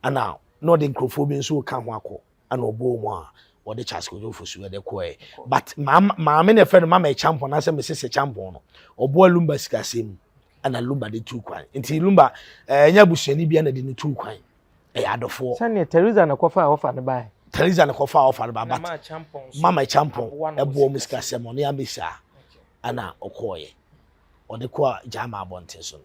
ɛna na ɔde nkurɔfoɔ bi nso ka ho akɔ ɛna ɔbɔɔ mu a wɔde Charles Kojo Fosu ɛde kɔɛ but maame na ɛfɛ no mama Champon anaasɛ Mrs Champon no ɔboa Lumba sikasɛm ɛna Lumba de tu kwan nti Lumba ɛnyɛ abusuani bi ɛna de ne tu kwan ɛyɛ adɔfoɔ. Sɛnea Teresa na kɔfa a ɔfa no bae. Teresa na kɔfa a ɔfa no ba but mama Champon ɛboa mu sikasɛm ɔne abɛsa ɛna ɔkɔɔyɛ ɔde kɔ German abɔnten so no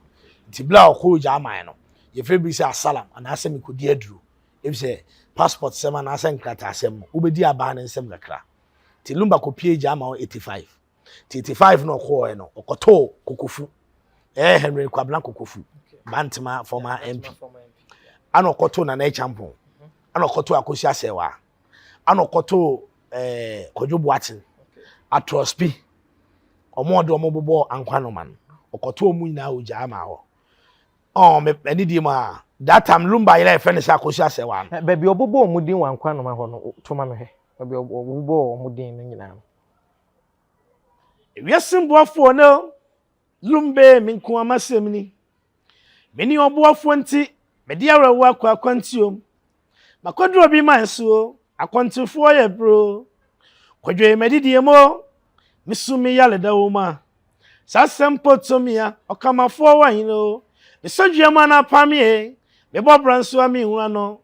nti bere a ɔkɔɔ German no yɛfrɛ bi sɛ asalam anaasɛ mekɔdi aduro Efisɛ passport sɛm anaasɛ nkrataasɛm no, wobedi aban no nsam kakra. Nti Lumba kɔpie German hɔ 85. Nti 85 na ɔkɔɔɛ no, ɔkɔtoo Kokofu. Ɛyɛ Henry Kwabena Kokofu, Bantama former MP. Ana ɔkɔtoo Nana Acheampong. Ana ɔkɔtoo Akosua Serwaa. Ana ɔkɔtoo ɛɛ Kwadwo Boateng. Atrospi. Wɔn a ɔde wɔn bobɔɔ Ankwanoma no, ɔkɔtoo wɔn nyinaa wɔ Gyaama hɔ. Ɔɔ me anidie mu a, that time Lumba yere a yɛfrɛ no sɛ Akosua Serwaa no. Baabi a ɔbobɔɔ wɔn din wɔ Ankwanoma hɔ no, to ma me hwɛ. Baabi a ɔbobɔɔ wɔn din no nyinaa no. Ewiase boafoɔ no Lumbe me nko ara m'asɛm ni. Menni ɔboafoɔ nti mede awerɛhoɔ akɔ akwantuo mu. Makɔduru obi man so o, akwantufoɔ yɛ brɛ o. Kwadwo m'adidie mu o, mesu me yare da o ma. Saa asɛm mpo to me a, ɔkamafoɔ wɔ hene o. Mesɔ dua mu anapa me e, mebɔ bra nso a menhu ano.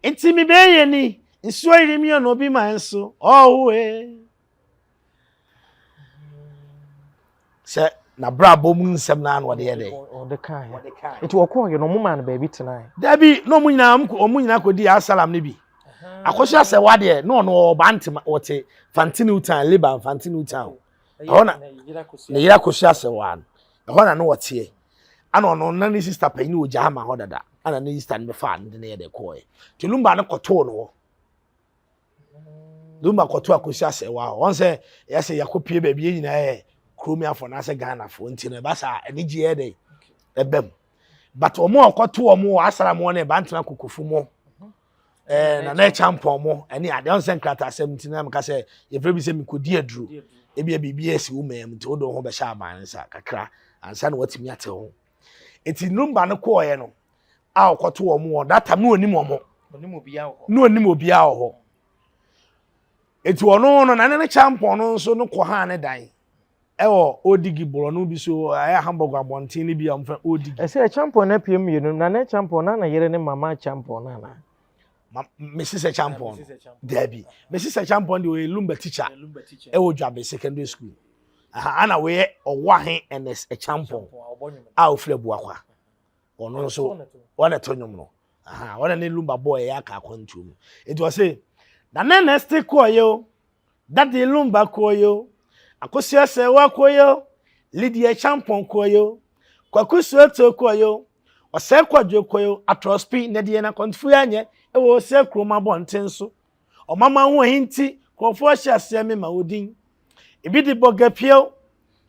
Nti mebɛyɛ ni, nsuo yiri me ɔno obi man so, ɔho e. Sɛ n'abrabɔ mu nsɛm naa na ɔde yɛ dɛ. Ɔde kaa yɛ. Nti ɔkɔɔ yɛ no ɔmo maa no baabi tenae. Dabi na ɔmo nyinaa ɔmo nyinaa kɔ di asalam no bi. Akɔhyɛ asɛ wa deɛ na ɔno ɔba ntoma ɔte Fante New Town Liban Fante New Town. Ɛhɔ na ne yere akɔhyɛ asɛ wa no ɛhɔ na no ɔteɛ. Ana ɔno na ne sista panyin wɔ gya ama hɔ dada. Ana ne sista no bɛfa ne de ne yɛ dɛ kɔɔ yɛ. Nti Lumba no kɔtoo no hɔ. Lumba kɔto akosi asɛwa hɔ. Wɔn sɛ yɛ sɛ yɛakɔpie baabi yɛn nyinaa yɛ kurom afɔ na asɛ Ghanafoɔ nti no ɛba saa anigye yɛ dɛ ɛba mu. But wɔn a ɔkɔto wɔn wɔ asram wɔn ne bantena kokofo mu ɛɛ na na ɛkya mpɔn mo ɛne adeɛ wɔn sɛ nkrataasɛm nti na meka sɛ yɛfrɛ bi sɛ mekɔdi aduro ebi a biribi asi wo mɛn mu nti wode wo ho bɛhyɛ aban nsa kakra ansa na watumi ate ho. Nti Lumba no kɔɔeɛ no a ɔkɔto wɔn wɔ that time na onim wɔn na onim obiara wɔ hɔ eti ɔno no na ne ne kyampɔn no nso no kɔ ha ne dan ɛwɔ odigi borɔno bi so ɛyɛ hamburg abɔnten ne bi a wɔfrɛ odigi. Ɛsɛ kyampɔn no apue mmienu na ne kyampɔn na ne yere ne mama kyampɔn no anaa. Ma mesi sɛ kyampɔn no daabi mesi sɛ kyampɔn deɛ ɔyɛ lumba teacher ɛwɔ dwabe secondary school aha ana wɔyɛ ɔwɔ ahe ns kyampɔn a ofiri abuakwa. Ɔno nso wɔn na ɛto nnwom no. Aha, wɔn na ne Lumba bɔɔ ɛyɛ aka akwantuo mu. Nti ɔse, na ne nɛste kɔɔyɛ o, Daddy Lumba kɔɔyɛ o, Akosua Sɛwa kɔɔyɛ o, Lydia Champon kɔɔyɛ o, Kwaku Suoto kɔɔyɛ o, Ɔsɛe Kwadwo kɔɔyɛ o, Atrɔspi na deɛ n'akwantufo yɛ anyɛ ɛwɔ Ɔsɛe kurom abɔnten so. Ɔmama ho ahi nti, nkurɔfoɔ hyɛ aseɛ mema wo din. Ebi de bɔga piew,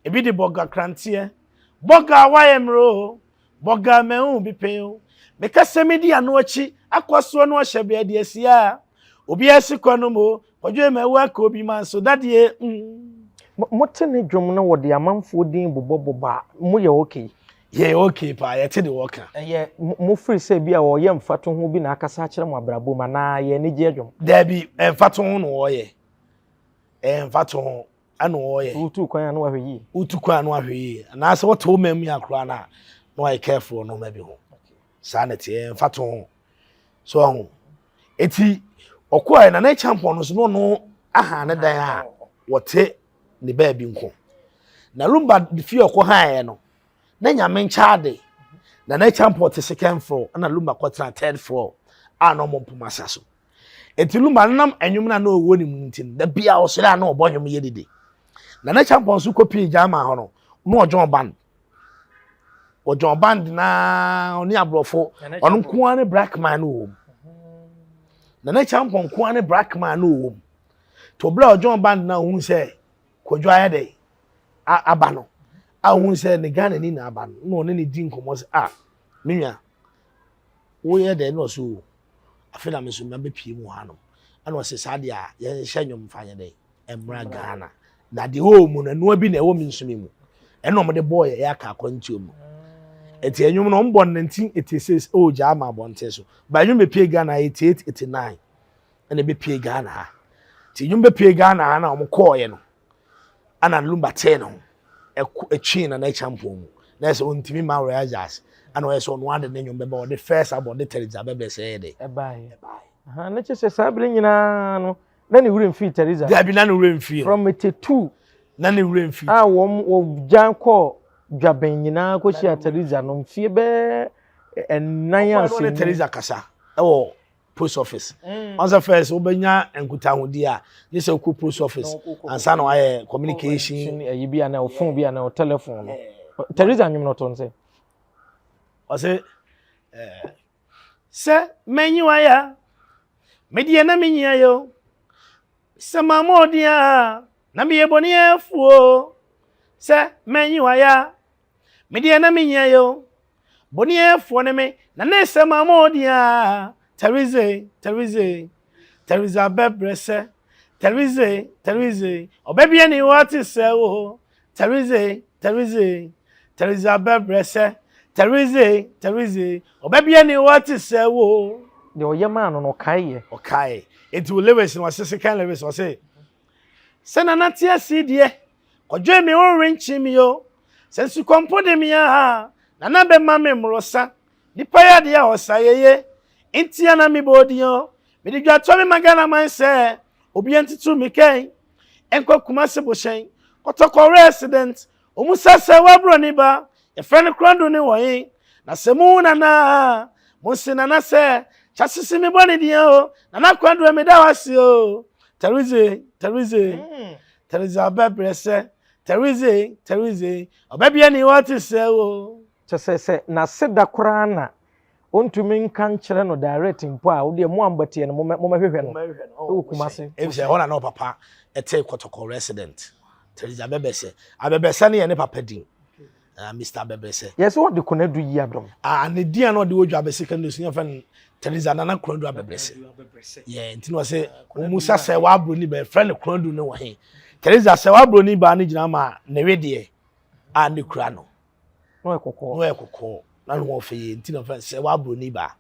ebi de bɔga kranteɛ. Bɔga a wayɛ mmerɛ o, bɔga a mahu bi pɛn o. Meka sɛ medi ano akyi akɔ soɔ no ahyɛ bea de asi a. Obiara si kɔ nom o, kwadwo mawu aka obi manso dadeɛ mm. Mote ne dwom na wɔde amanfoɔ din bobɔ bobɔ a, moyɛ okay? Yɛyɛ okay paa, yɛte deɛ wɔka. Ɛyɛ mo firi sɛ bi a wɔyɛ mfatoho bi na akasa akyerɛ mo abrabɔ mu anaa ɛyɛ anigyeɛ dwom? Daabi, mfatoho na wɔyɛ. Ɛyɛ mfatoho ɛna wɔyɛ. Wotu kwan a na wahwɛ yie. Wotu kwan a na wahwɛ yie. Anaasɛ wote wo man mu yɛ koraa no a na wayɛ careful wɔ nneɛma bi ho. Saa na ɛteɛ, ɛyɛ mfatoho. So ɔho. Eti ɔkɔɛ na ne kyampɔn no so na ɔno aha ne dan a wɔte ne baabi nko. Na Lumba fie ɔkɔ haeɛ no, na nyame nkyɛ ade. Na ne kyampɔn te second floor, ɛna Lumba kɔtena third floor a na ɔmo mpoma sa so. Eti Lumba no nam ɛnwom no a na ɔwɔ ne mu nti no, da bia ɔsɔre a na ɔbɔ nwom yɛ dede. Na ne kyampɔn nso kɔpie German hɔ no, na ɔjoin band. Ɔjoin band naa ɔne aborɔfo, ɔno nko ara ne black man no wɔ mu. Na ne kyampɔn nko ara ne black man no wɔ mu. Nti ɔbrɛ a ɔjoin band na ohun sɛ Kwadwo ayɛ dɛ aba no, a ohun sɛ ne Ghana ni na aba no, na ɔne ne di nkɔmmɔ sɛ, ah, me nua, woyɛ dɛ na ɔsɛ o, afei na me nso mabɛpie mu hanom. Ɛna ɔsɛ saa deɛ a yɛnhyɛ nnwom fa nyɛ dɛ mmra Ghana. Na deɛ ɛwɔ mu no, ɛnoa bi na ɛwɔ me nso me mu. Ɛna wɔde bɔɔ yɛ yɛ aka akwantuo mu. Ɛti ɛnwom no wɔn bɔ no 1986 ɛwɔ Gyaama abɔnten so. Ba ɛnwom bɛpie Ghana 88 89 ɛna ɛbɛpie Ghana ha. Nti ɛnwom bɛpie Ghana ha na wɔn kɔɔyɛ no, ɛna Lumba tee ne ho ɛkɔ ɛtwii Nana Acheampong mu. Na ɛsɛ ɔntumi ma Royal Jazz. Ɛna ɔyɛ sɛ ɔno ade ne nnwom bɛba ɔde first album ɔde Teresa bɛbrɛ sɛ ɛyɛ dɛ. Ɛbaeɛ. Ɛbaeɛ. Na kyerɛ sɛ saa bere nyinaa no na ne werɛ mfii Teresa. Dabi na ne werɛ mfii. From 82. Na ne werɛ mfii. A wɔn wɔgyan kɔɔ dwabɛn nyinaa kɔhyia Teresa no mfie bɛɛ ɛnan ase. Ɔkɔɛ no ne Teresa kasa ɛwɔ. post office. Ɔn sɛ first wobɛnya nkutahodie a, gye sɛ wokɔ post office ansa na wayɛ communication. Ɛyi bi anaa phone bi anaa telephone no. Teresa nwom no ɔtɔ no sɛ. Ɔse eh, sɛ manyi waya, medeɛ na menyia yo. Sɛ mammɔ odin a, na meyɛ boniɛfoɔ. Sɛ manyi waya, medeɛ na menyia yo. Boniɛfoɔ ne me, na ne sɛ mammɔ odin a. Therese, Therese, Therese abɛbrɛ sɛ. Therese, Therese, ɔbɛ bi ani hɔ te sɛ wo. Therese, Therese, Therese abɛbrɛ sɛ. Therese, Therese, ɔbɛ bi ani hɔ te sɛ wo. Deɛ ɔyɛ maa no no, ɔkae yɛ. Ɔkae. Enti wo lyrics no, ɔse second lyrics, ɔse, Sɛ Nana te ase deɛ, kɔdwe me wo renkye me o. Sɛ nsukɔmpo de me a, Nana bɛma me mmorosa. Nipa yɛ adeɛ a ɔsa yɛye, nti a na mebɔ odin o. Mede dwa toa me ma Ghana man sɛ, obia ntutu me kɛn. Nkɔ Kumasi bohyɛn, kɔtɔkɔ resident, Ɔmu sa sɛ w'abroni ba, yɛfrɛ no korɔndo ne wɔ he? Na sɛ muhu Nana a, monse Nana sɛ, Kyasese me bɔ ne deɛ o, Nana Kwandoɛ meda wo ase o. Therese, Therese, Therese abɛbrɛ sɛ, Therese, Therese, ɔbɛbea ni hɔ te sɛ wo. Kyɛ sɛ sɛ n'aseda koraa na Ontumi nka nkyerɛ no direct mpo a, wodeɛ mo a mobɛteɛ no mommɛhwehwɛ no wɔ Kumasi. Efisɛ ɛhɔ na na ɔpapa te Kɔtɔkɔ resident. Teresa Abɛbɛsɛ. Abɛbɛsɛ no yɛ ne papa din. Uh, Mr. Abɛbɛsɛ. Yɛ sɛ ɔde Konadu yi adɔm. Ah, ne din a na ɔde wɔ Dwabe secondary school yɛfrɛ no Teresa Nana Konadu Abɛbɛsɛ. Yɛ nti na ɔsɛ wɔn mu sa sɛ w'aburoni bɛn frɛ no Konadu ne wɔ he. Teresa sɛ w'aburoni baa ne gyina ma ne wedeɛ a ne kura no. Na ɔyɛ kɔkɔɔ. Na ɔyɛ kɔkɔɔ. Na ne ho ɔfɛ yie nti na ɔfɛ sɛ w'aburoni baa.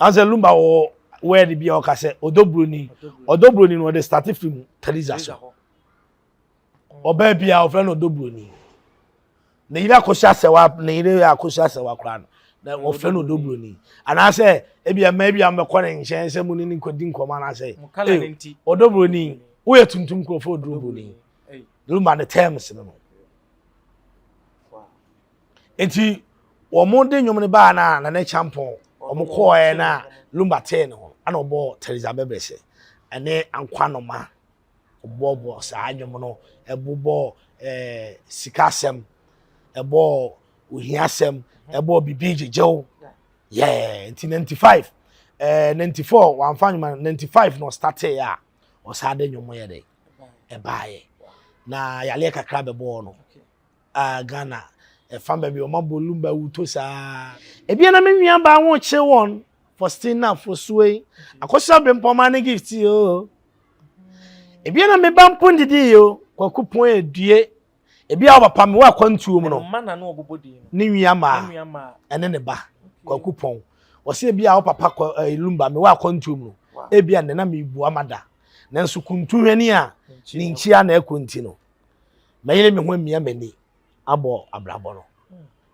Na sɛ Lumba wɔ word bi a ɔka sɛ ɔdɔ buroni. Ɔdɔ buroni no ɔde start firi mu Teresa so. Ɔbaa bi a ɔfrɛ no ɔdɔ buroni. Ne yere akɔhyɛ asɛwa ne yere akɔhyɛ asɛwa koraa no na ɔfrɛ no ɔdɔ buroni. Anaasɛ ebi a mmaa bi a mbɛkɔ ne nkyɛn sɛ mu ne ne nkɔdi nkɔmɔ anaasɛ ɔdɔ buroni woyɛ tuntum nkurɔfoɔ ɔdɔ buroni. Lumba ne terms no no. Nti wɔn de nnwom no baa na na ne kyampɔn wɔn kɔɔɛ na Lumba tee ne ho ɛna ɔbɔɔ Teresa Bɛbrɛsɛ ɛne Ankwanoma ɔbɔɔbɔ saa nnwom no ɛbobɔ ɛɛ sika asɛm ɛbɔɔ ohia asɛm ɛbɔɔ bibi gyegyew yɛɛ nti 95 ɛɛ 94 wɔamfa nnwom 95 na ɔstartee a ɔsaa de nnwom yɛ dɛ ɛbaeɛ na yareɛ kakra bɛbɔɔ no a Ghana ɛfa baabi wɔn abɔ lumba wuto saa. Ebia na me nua baa ho kye wɔn Faustina Fosuei akɔsra bempɔma ne gift o. Ebia na me ba mpo ndidi o Kwaku pon edue. Ebia wo papa me wɔ akwantuo mu no ne nua maa ɛne ne ba Kwaku pɔn. Wɔsi ebia wo papa kɔ ɛɛ eh, lumba me wɔ akwantuo mu no ebia ne na mebua ma da. Nanso kuntuhwani a ne nkyia na ɛkɔ nti no mɛyere me ho amia m'ani abɔ abrabɔ no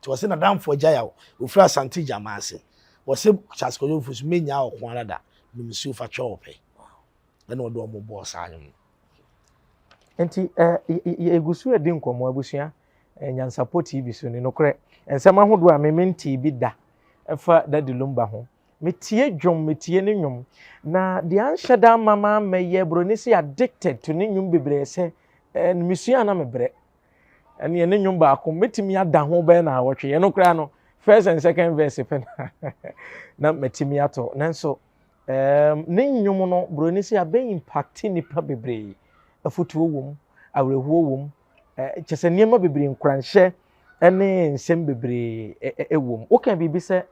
nti wɔse nadamfo agya yaw ofiri asante gyama ase wɔse Charles Kwadwo Fosu menyaa ɔko ara da nom nsuo fa twɛ ɔpɛ ɛna ɔde ɔmo bɔɔ saa nwom no. Nti eh, yɛgu so adi nkɔmmɔ abusua eh, Nyansapɔ TV so ni nokorɛ nsɛm ahodoɔ a me mentee bi da ɛfa Daddy Lumba ho Metie dwom, metie ne nnwom. Na deɛ anhyɛ da amma mammɛyɛ buroni sɛ addicted to ne nnwom bebree sɛ eh, mesua a na mebrɛ. Ɛneɛ ne nnwom baako mɛtumi ada ho bɛyɛ na awɔtwe. Ɛno koraa no first and second verse pɛ na na matumi ato. Nanso um, ne nnwom no buroni sɛ abɛ impact nnipa bebree. Afotuo wom, awerɛhoɔ wom, eh, kyɛ sɛ nneɛma bebree nkuranhyɛ ne nsɛm bebree wɔ mu. Woka biribi sɛ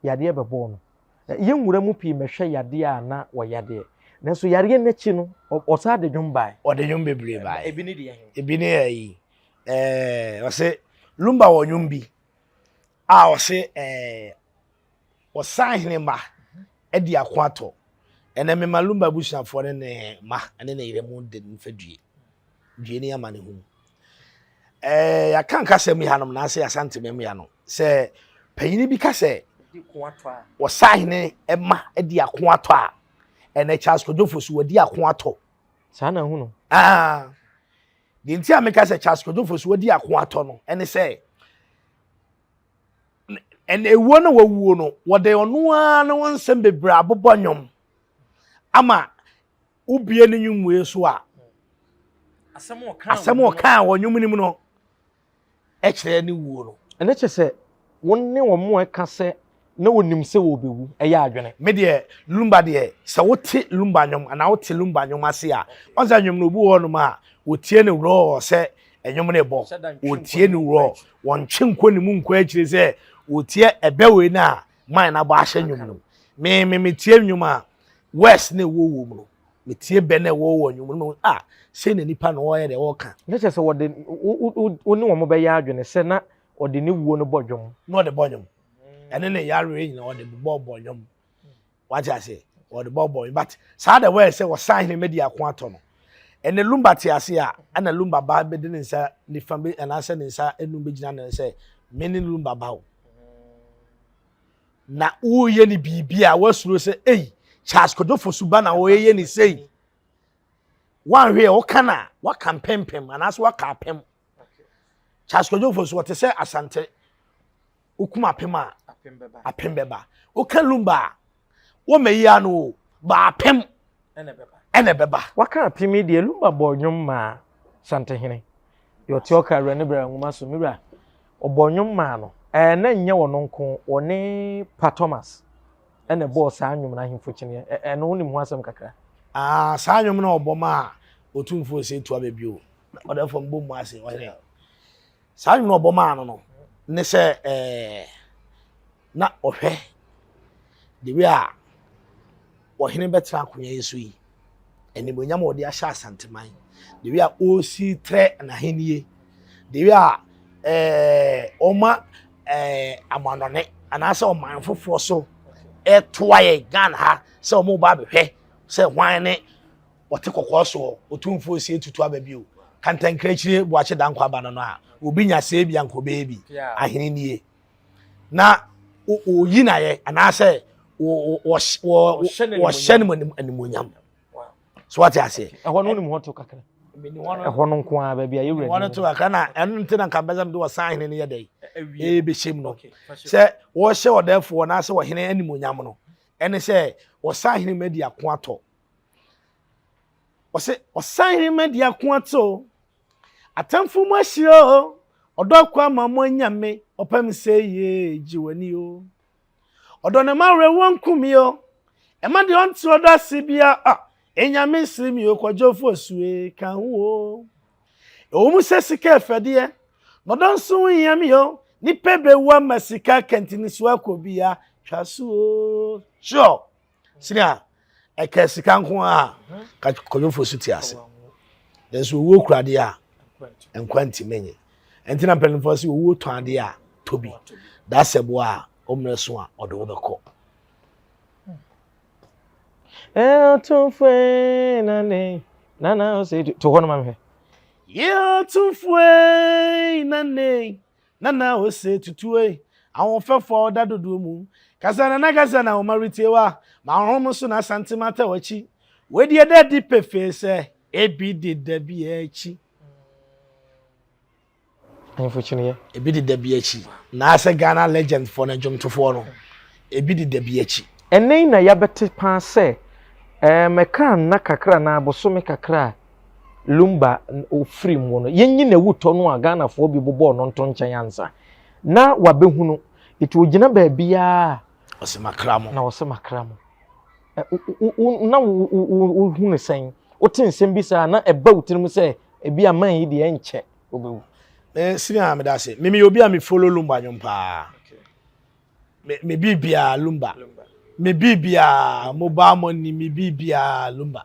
yadeɛ bɛbɔɔ no. Yɛn nwura mu pii mmɛhwɛ yadeɛ a na wɔyadeɛ. Nanso yareɛ no akyi no, ɔsan de dwom bae. Ɔde dwom bebree bae. Ebi ne deɛ he? Ebi ne ayi, ɛɛ, ɔse Lumba wɔ nwom bi a ɔse ɛɛ, ɔsan hene mma adi ako atɔ. Ɛnɛ mema Lumba abusuafoɔ ne ne mma ne ne yere mu de mfa due. Due ne amanehunu. Ɛɛ, yɛaka nkasɛm yi hanom na ase Asante Memea no sɛ panyini bi ka sɛ ɔsahene ma di ako atɔ a ɛnɛ Charles Kwadwo Fosu wadi ako atɔ. Saa na ahu no. Ah, deɛ nti a meka sɛ Charles Kwadwo Fosu wadi ako atɔ no ɛne sɛ ɛnɛ ewuo no wawuo no wɔde ɔno ara ne ho nsɛm bebree abobɔ nnwom. Ama wobie ne nnwom wei so a, asɛm a ɔkaa wɔ nnwom no mu no kyerɛ ne wuo no. Ɛno kyerɛ sɛ wo ne wɔn a ɛka sɛ na wɔnim sɛ wɔrebɛwu yɛ adwene. Me deɛ Lumba deɛ sɛ wote Lumba nnwom anaa wote Lumba nnwom ase a, wɔn sɛ nnwom no obi wɔ hɔnom a wɔtie no raw sɛ nnwom no rebɔ, wɔtie no raw, wɔntwe nkɔ ne mu nkɔ akyire sɛ wɔtie ɛbɛ wei no a man no abɔ ahyɛ nnwom no mu. Me me metie nnwom a words na ɛwɔ wɔ mu no, metie bɛ na ɛwɔ wɔ nnwom no mu a, sei na nipa na ɔyɛ deɛ ɔreka. Ne kyerɛ sɛ wɔde wo ne wɔn bɛyɛ adwene sɛ na ɔde ne wuo no bɔ dwom. Na ɔde bɔ nnwom. Ɛne ne yareɛ nyinaa ɔde bɔ bɔ nnwom. Wate ase? Ɔde bɔ bɔ nnwom. But saa the way sɛ wɔsan hene mɛdi ako atɔ no. Ɛne Lumba te ase a, ɛna Lumba ba bɛde ne nsa nifa bi anaasɛ ne nsa enum bɛgyina ne sɛ me ne Lumba ba o. Na woyɛ ne biribi a wasuro sɛ ei Charles Kwadwo Fosu ba na wɔyɛ ne sei. Wanhwɛ yɛ woka no a waka mpempem anaasɛ waka apem. Charles Kwadwo Fosu wɔte sɛ Asante wokum apem a apem bɛba. Woka Lumba a wɔmɛyi ano o ba apem ɛna ɛbɛba. Waka apem yi deɛ Lumba bɔɔ nnwom maa Santehene. Deɛ ɔte ɔka awura ne bra nwoma so me wura. Ɔbɔɔ nnwom maa no. Ɛɛ na nyɛ ɔno nko, ɔne Pa Thomas ɛna ɛbɔɔ saa nnwom no Ahemfo Kyeneɛ. Ɛ ɛno wonim ho asɛm kakra? Ah, saa nnwom no a ɔbɔ maa Otumfoɔ Osei Tuah Bɛbio, ɔdɛfoɔ mbɔ mu ase, ɔhene. Saa nnwom no a ɔbɔ maa no no ne sɛ ɛɛ na ɔhwɛ the way a ɔhene bɛtena akonnwa yi so yi, animuonyam a ɔde ahyɛ Asanteman, the way a ɔresi trɛ n'ahennie, the way a ɛɛ ɔma ɛɛ amanɔne anaasɛ ɔman foforɔ so ɛtoa yɛ Ghana ha sɛ wɔn ba abɛhwɛ sɛ hwan ne ɔte kɔkɔɔ soɔ otumfoɔ sie tutu aba bio kantankrakyire boakye dankwa aba no no a obi nya sɛ ebi anka ɔbɛyɛ bi ahene nie na oyi na yɛ anaasɛ wɔhyɛ no mu animuonyam so wate aseɛ ɛhɔ no wonim hɔ to kakra ɛhɔ no nko ara baabi a yɛwura ɛhɔ no to kakra na ɛno nti na nka mbɛsɛ mede wɔsan ahene no yɛ dɛ ɛbɛhyɛ mu no sɛ wɔhyɛ ɔdɛfoɔ anaasɛ ɔhene animuonyam no ɛne sɛ wɔsan ahene mu adi ako atɔ Ɔse ɔsan ma di ako ate o Atamfo mu ahyira o Ɔdɔ kɔ ama mo anya me Ɔpɛ me sɛ yee gye w'ani o Ɔdɔ na ɛma awerɛhoɔ nku me o Ɛma deɛ ɔnte ɔdɔ ase bia ah Enyame nsere me o Kwadwo Fosu ka ho o Ɛwɔ mu sɛ sika ɛfɛ deɛ Na ɔdɔ nso ho hia me o Nipa bɛwu ama sika kɛntini so akɔ bia Twa so o Sure Sɛnea ɛka sika nko a ka kwadwofo so te ase. Nanso owuo kura adeɛ a nkwa ntumi nye. Ɛnti na mpanimfoɔ sɛ owuo tɔn adeɛ a tɔ bi. Dasɛ boa a ɔmmerɛ so a ɔde wo bɛkɔ. Ɔtumfoɔ na ne nana ɔsɛ to hɔ no ma mehwɛ. Yɛ ɔtumfoɔ na ne Nana ose tutu ei, ahoɔfɛfoɔ a ɔda dodoɔ mu. Kasa nana kasa na woma retie wa, ma honhom so na Asante mata w'akyi. Wei deɛ ɛda adi pefee sɛ ebi deda bi akyi. Ahemfo kyiniiɛ. Ebi deda bi akyi. Naasɛ Ghana legend foɔ no dwomtofoɔ no, ebi deda bi akyi. Ɛnnɛ yi na yɛabɛte paa sɛ ɛɛm ɛkaa nna kakra anaa bosome kakra a Lumba ɔfiri mu no, yɛnyi n'awutɔ no a Ghanafoɔ bi bobɔɔ no nto nkyɛn ansa na wabɛhunu. Nti ɔgyina baabiara a. Ɔse makra mo. Na ɔse makra mo. Na wohu no sɛn? Wote nsɛm bi saa na ɛba wo tirim sɛ ebi a man yi deɛ ɛnkyɛ ɔbɛwu. Me sini a meda ase. Me meyɛ obi a me follow Lumba nwom paa. Me me biribiara Lumba. Me biribiara mobile money me biribiara Lumba.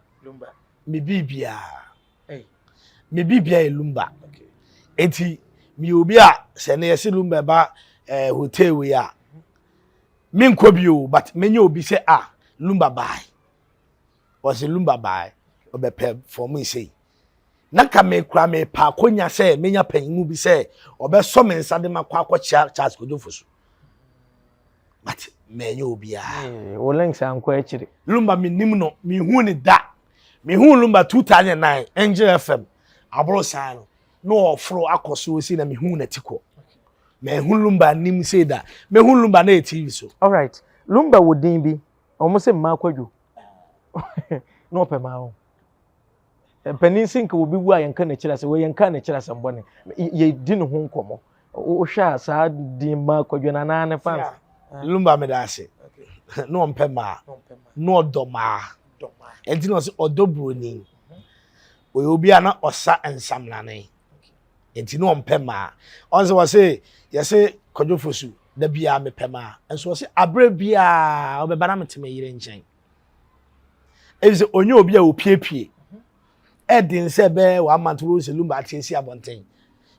Me biribiara. Me biribiara yɛ Lumba. Eti meyɛ obi a sɛ ne yɛsi Lumba ɛba ɛɛ eh, hotel wei a menkɔ bi o but menyɛ obi sɛ ah Lumba baae. Wɔsi Lumba baae ɔbɛpɛ fɔm nsei. Na ka me kura me pa akonya sɛ menya panyin mu bi sɛ ɔbɛsɔ me nsa de ma kɔ akɔkyia Charles Kojo Fosu. But mɛnyɛ obiara. Wo links ankɔ akyiri. Lumba menim no, mehu ne da. Mehu Lumba 2009 Angel FM aboro saa no na ɔforo akɔ so si na mehu n'ati kɔ. Mehu Lumba nim sei da. Mehu Lumba na yɛ TV so. Alright. Lumba wɔ din bi. Wɔn sɛ mmaa kwadwo. Na ɔpɛ maa o. Mpanin se nka obi wu a yɛnka n'akyiri asɛm, wei yɛnka n'akyiri asɛm bɔne. Yɛdi ne ho nkɔmmɔ. Wohwɛ a saa din ma Kwadwo no anaa ne fans? Lumba meda ase. Na ɔmpɛ maa. Na ɔdɔ maa. Ɛnti na ɔse ɔdɔ buroni. Ɔyɛ obi a na ɔsa nsamnane. Nti na ɔmpɛ maa. Ɔn sɛ wɔse yɛse Kwadwo Fosu da biara mepɛ maa. Nso ɔse aberɛ biara ɔbɛba na mete me yere nkyɛn. Efisɛ ɔnyɛ obi a opiepie. Ɛden sɛ ɛbɛyɛ one month wobɛhu sɛ Lumba ate asi abɔnten.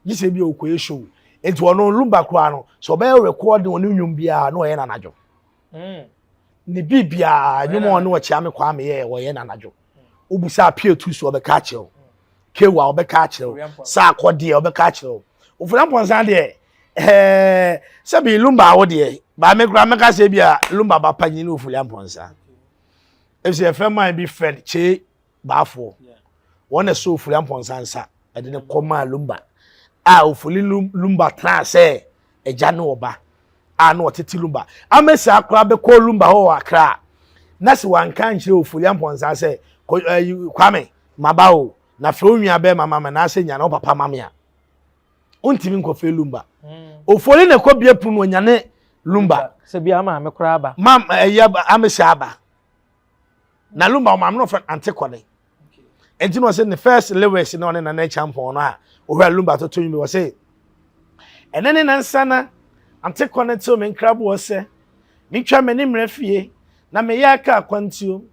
Gye sɛ ebi a ɔkɔyɛ show. Nti ɔno Lumba koraa no, sɛ ɔbɛyɛ recording ɔne nnwom biara na ɔyɛ no anadwo. Ne biribiara, nnwom a ɔne Ɔkyeame Kwame yɛɛ ɔyɛ no anadwo. Wobisa Appiah so ɔbɛka akyerɛ wo. Kewa ɔbɛka akyerɛ wo. Saakɔ deɛ ɔbɛka akyerɛ wo. Ofori Amponsah deɛ ɛɛ sɛbi Lumba awo deɛ baa me koraa mɛka sɛ bi a Lumba ba panyin ne Ofori Amponsah. Efisɛ yɛfrɛ man bi Fred Kyei Baafoɔ. Wɔn na ɛsɔ Ofori Amponsah nsa ɛde ne kɔ maa Lumba a Ofori Lumba tenaa sɛ agya ne ɔba a na ɔtete Lumba. Amesi koraa bɛkɔ Lumba hɔ wɔ Accra na sɛ wanka ankyerɛ Ofori Amponsah sɛ Kwame maba o na frɛ wo nua bɛrima ma me anaasɛ nya na wo papa ma me a wontumi nkɔfrɛ Lumba. Ofori na ɛkɔ bie pono ɔnyane Lumba. Sɛ bi ama me koraa aba. Ma ɛyɛ Amesi aba. Na Lumba ɔmaame no ɔfrɛ Ante Kɔne. Nti na ɔsɛ ne first lyrics na ɔne Nana Kyampɔn no a ɔhwɛ Lumba toto nwom bi ɔsɛ ɛnɛ ne nansa na Ante Kɔne tew me nkraboɔ sɛ metwa m'ani mmerɛ fie na meyɛ aka akwantuo.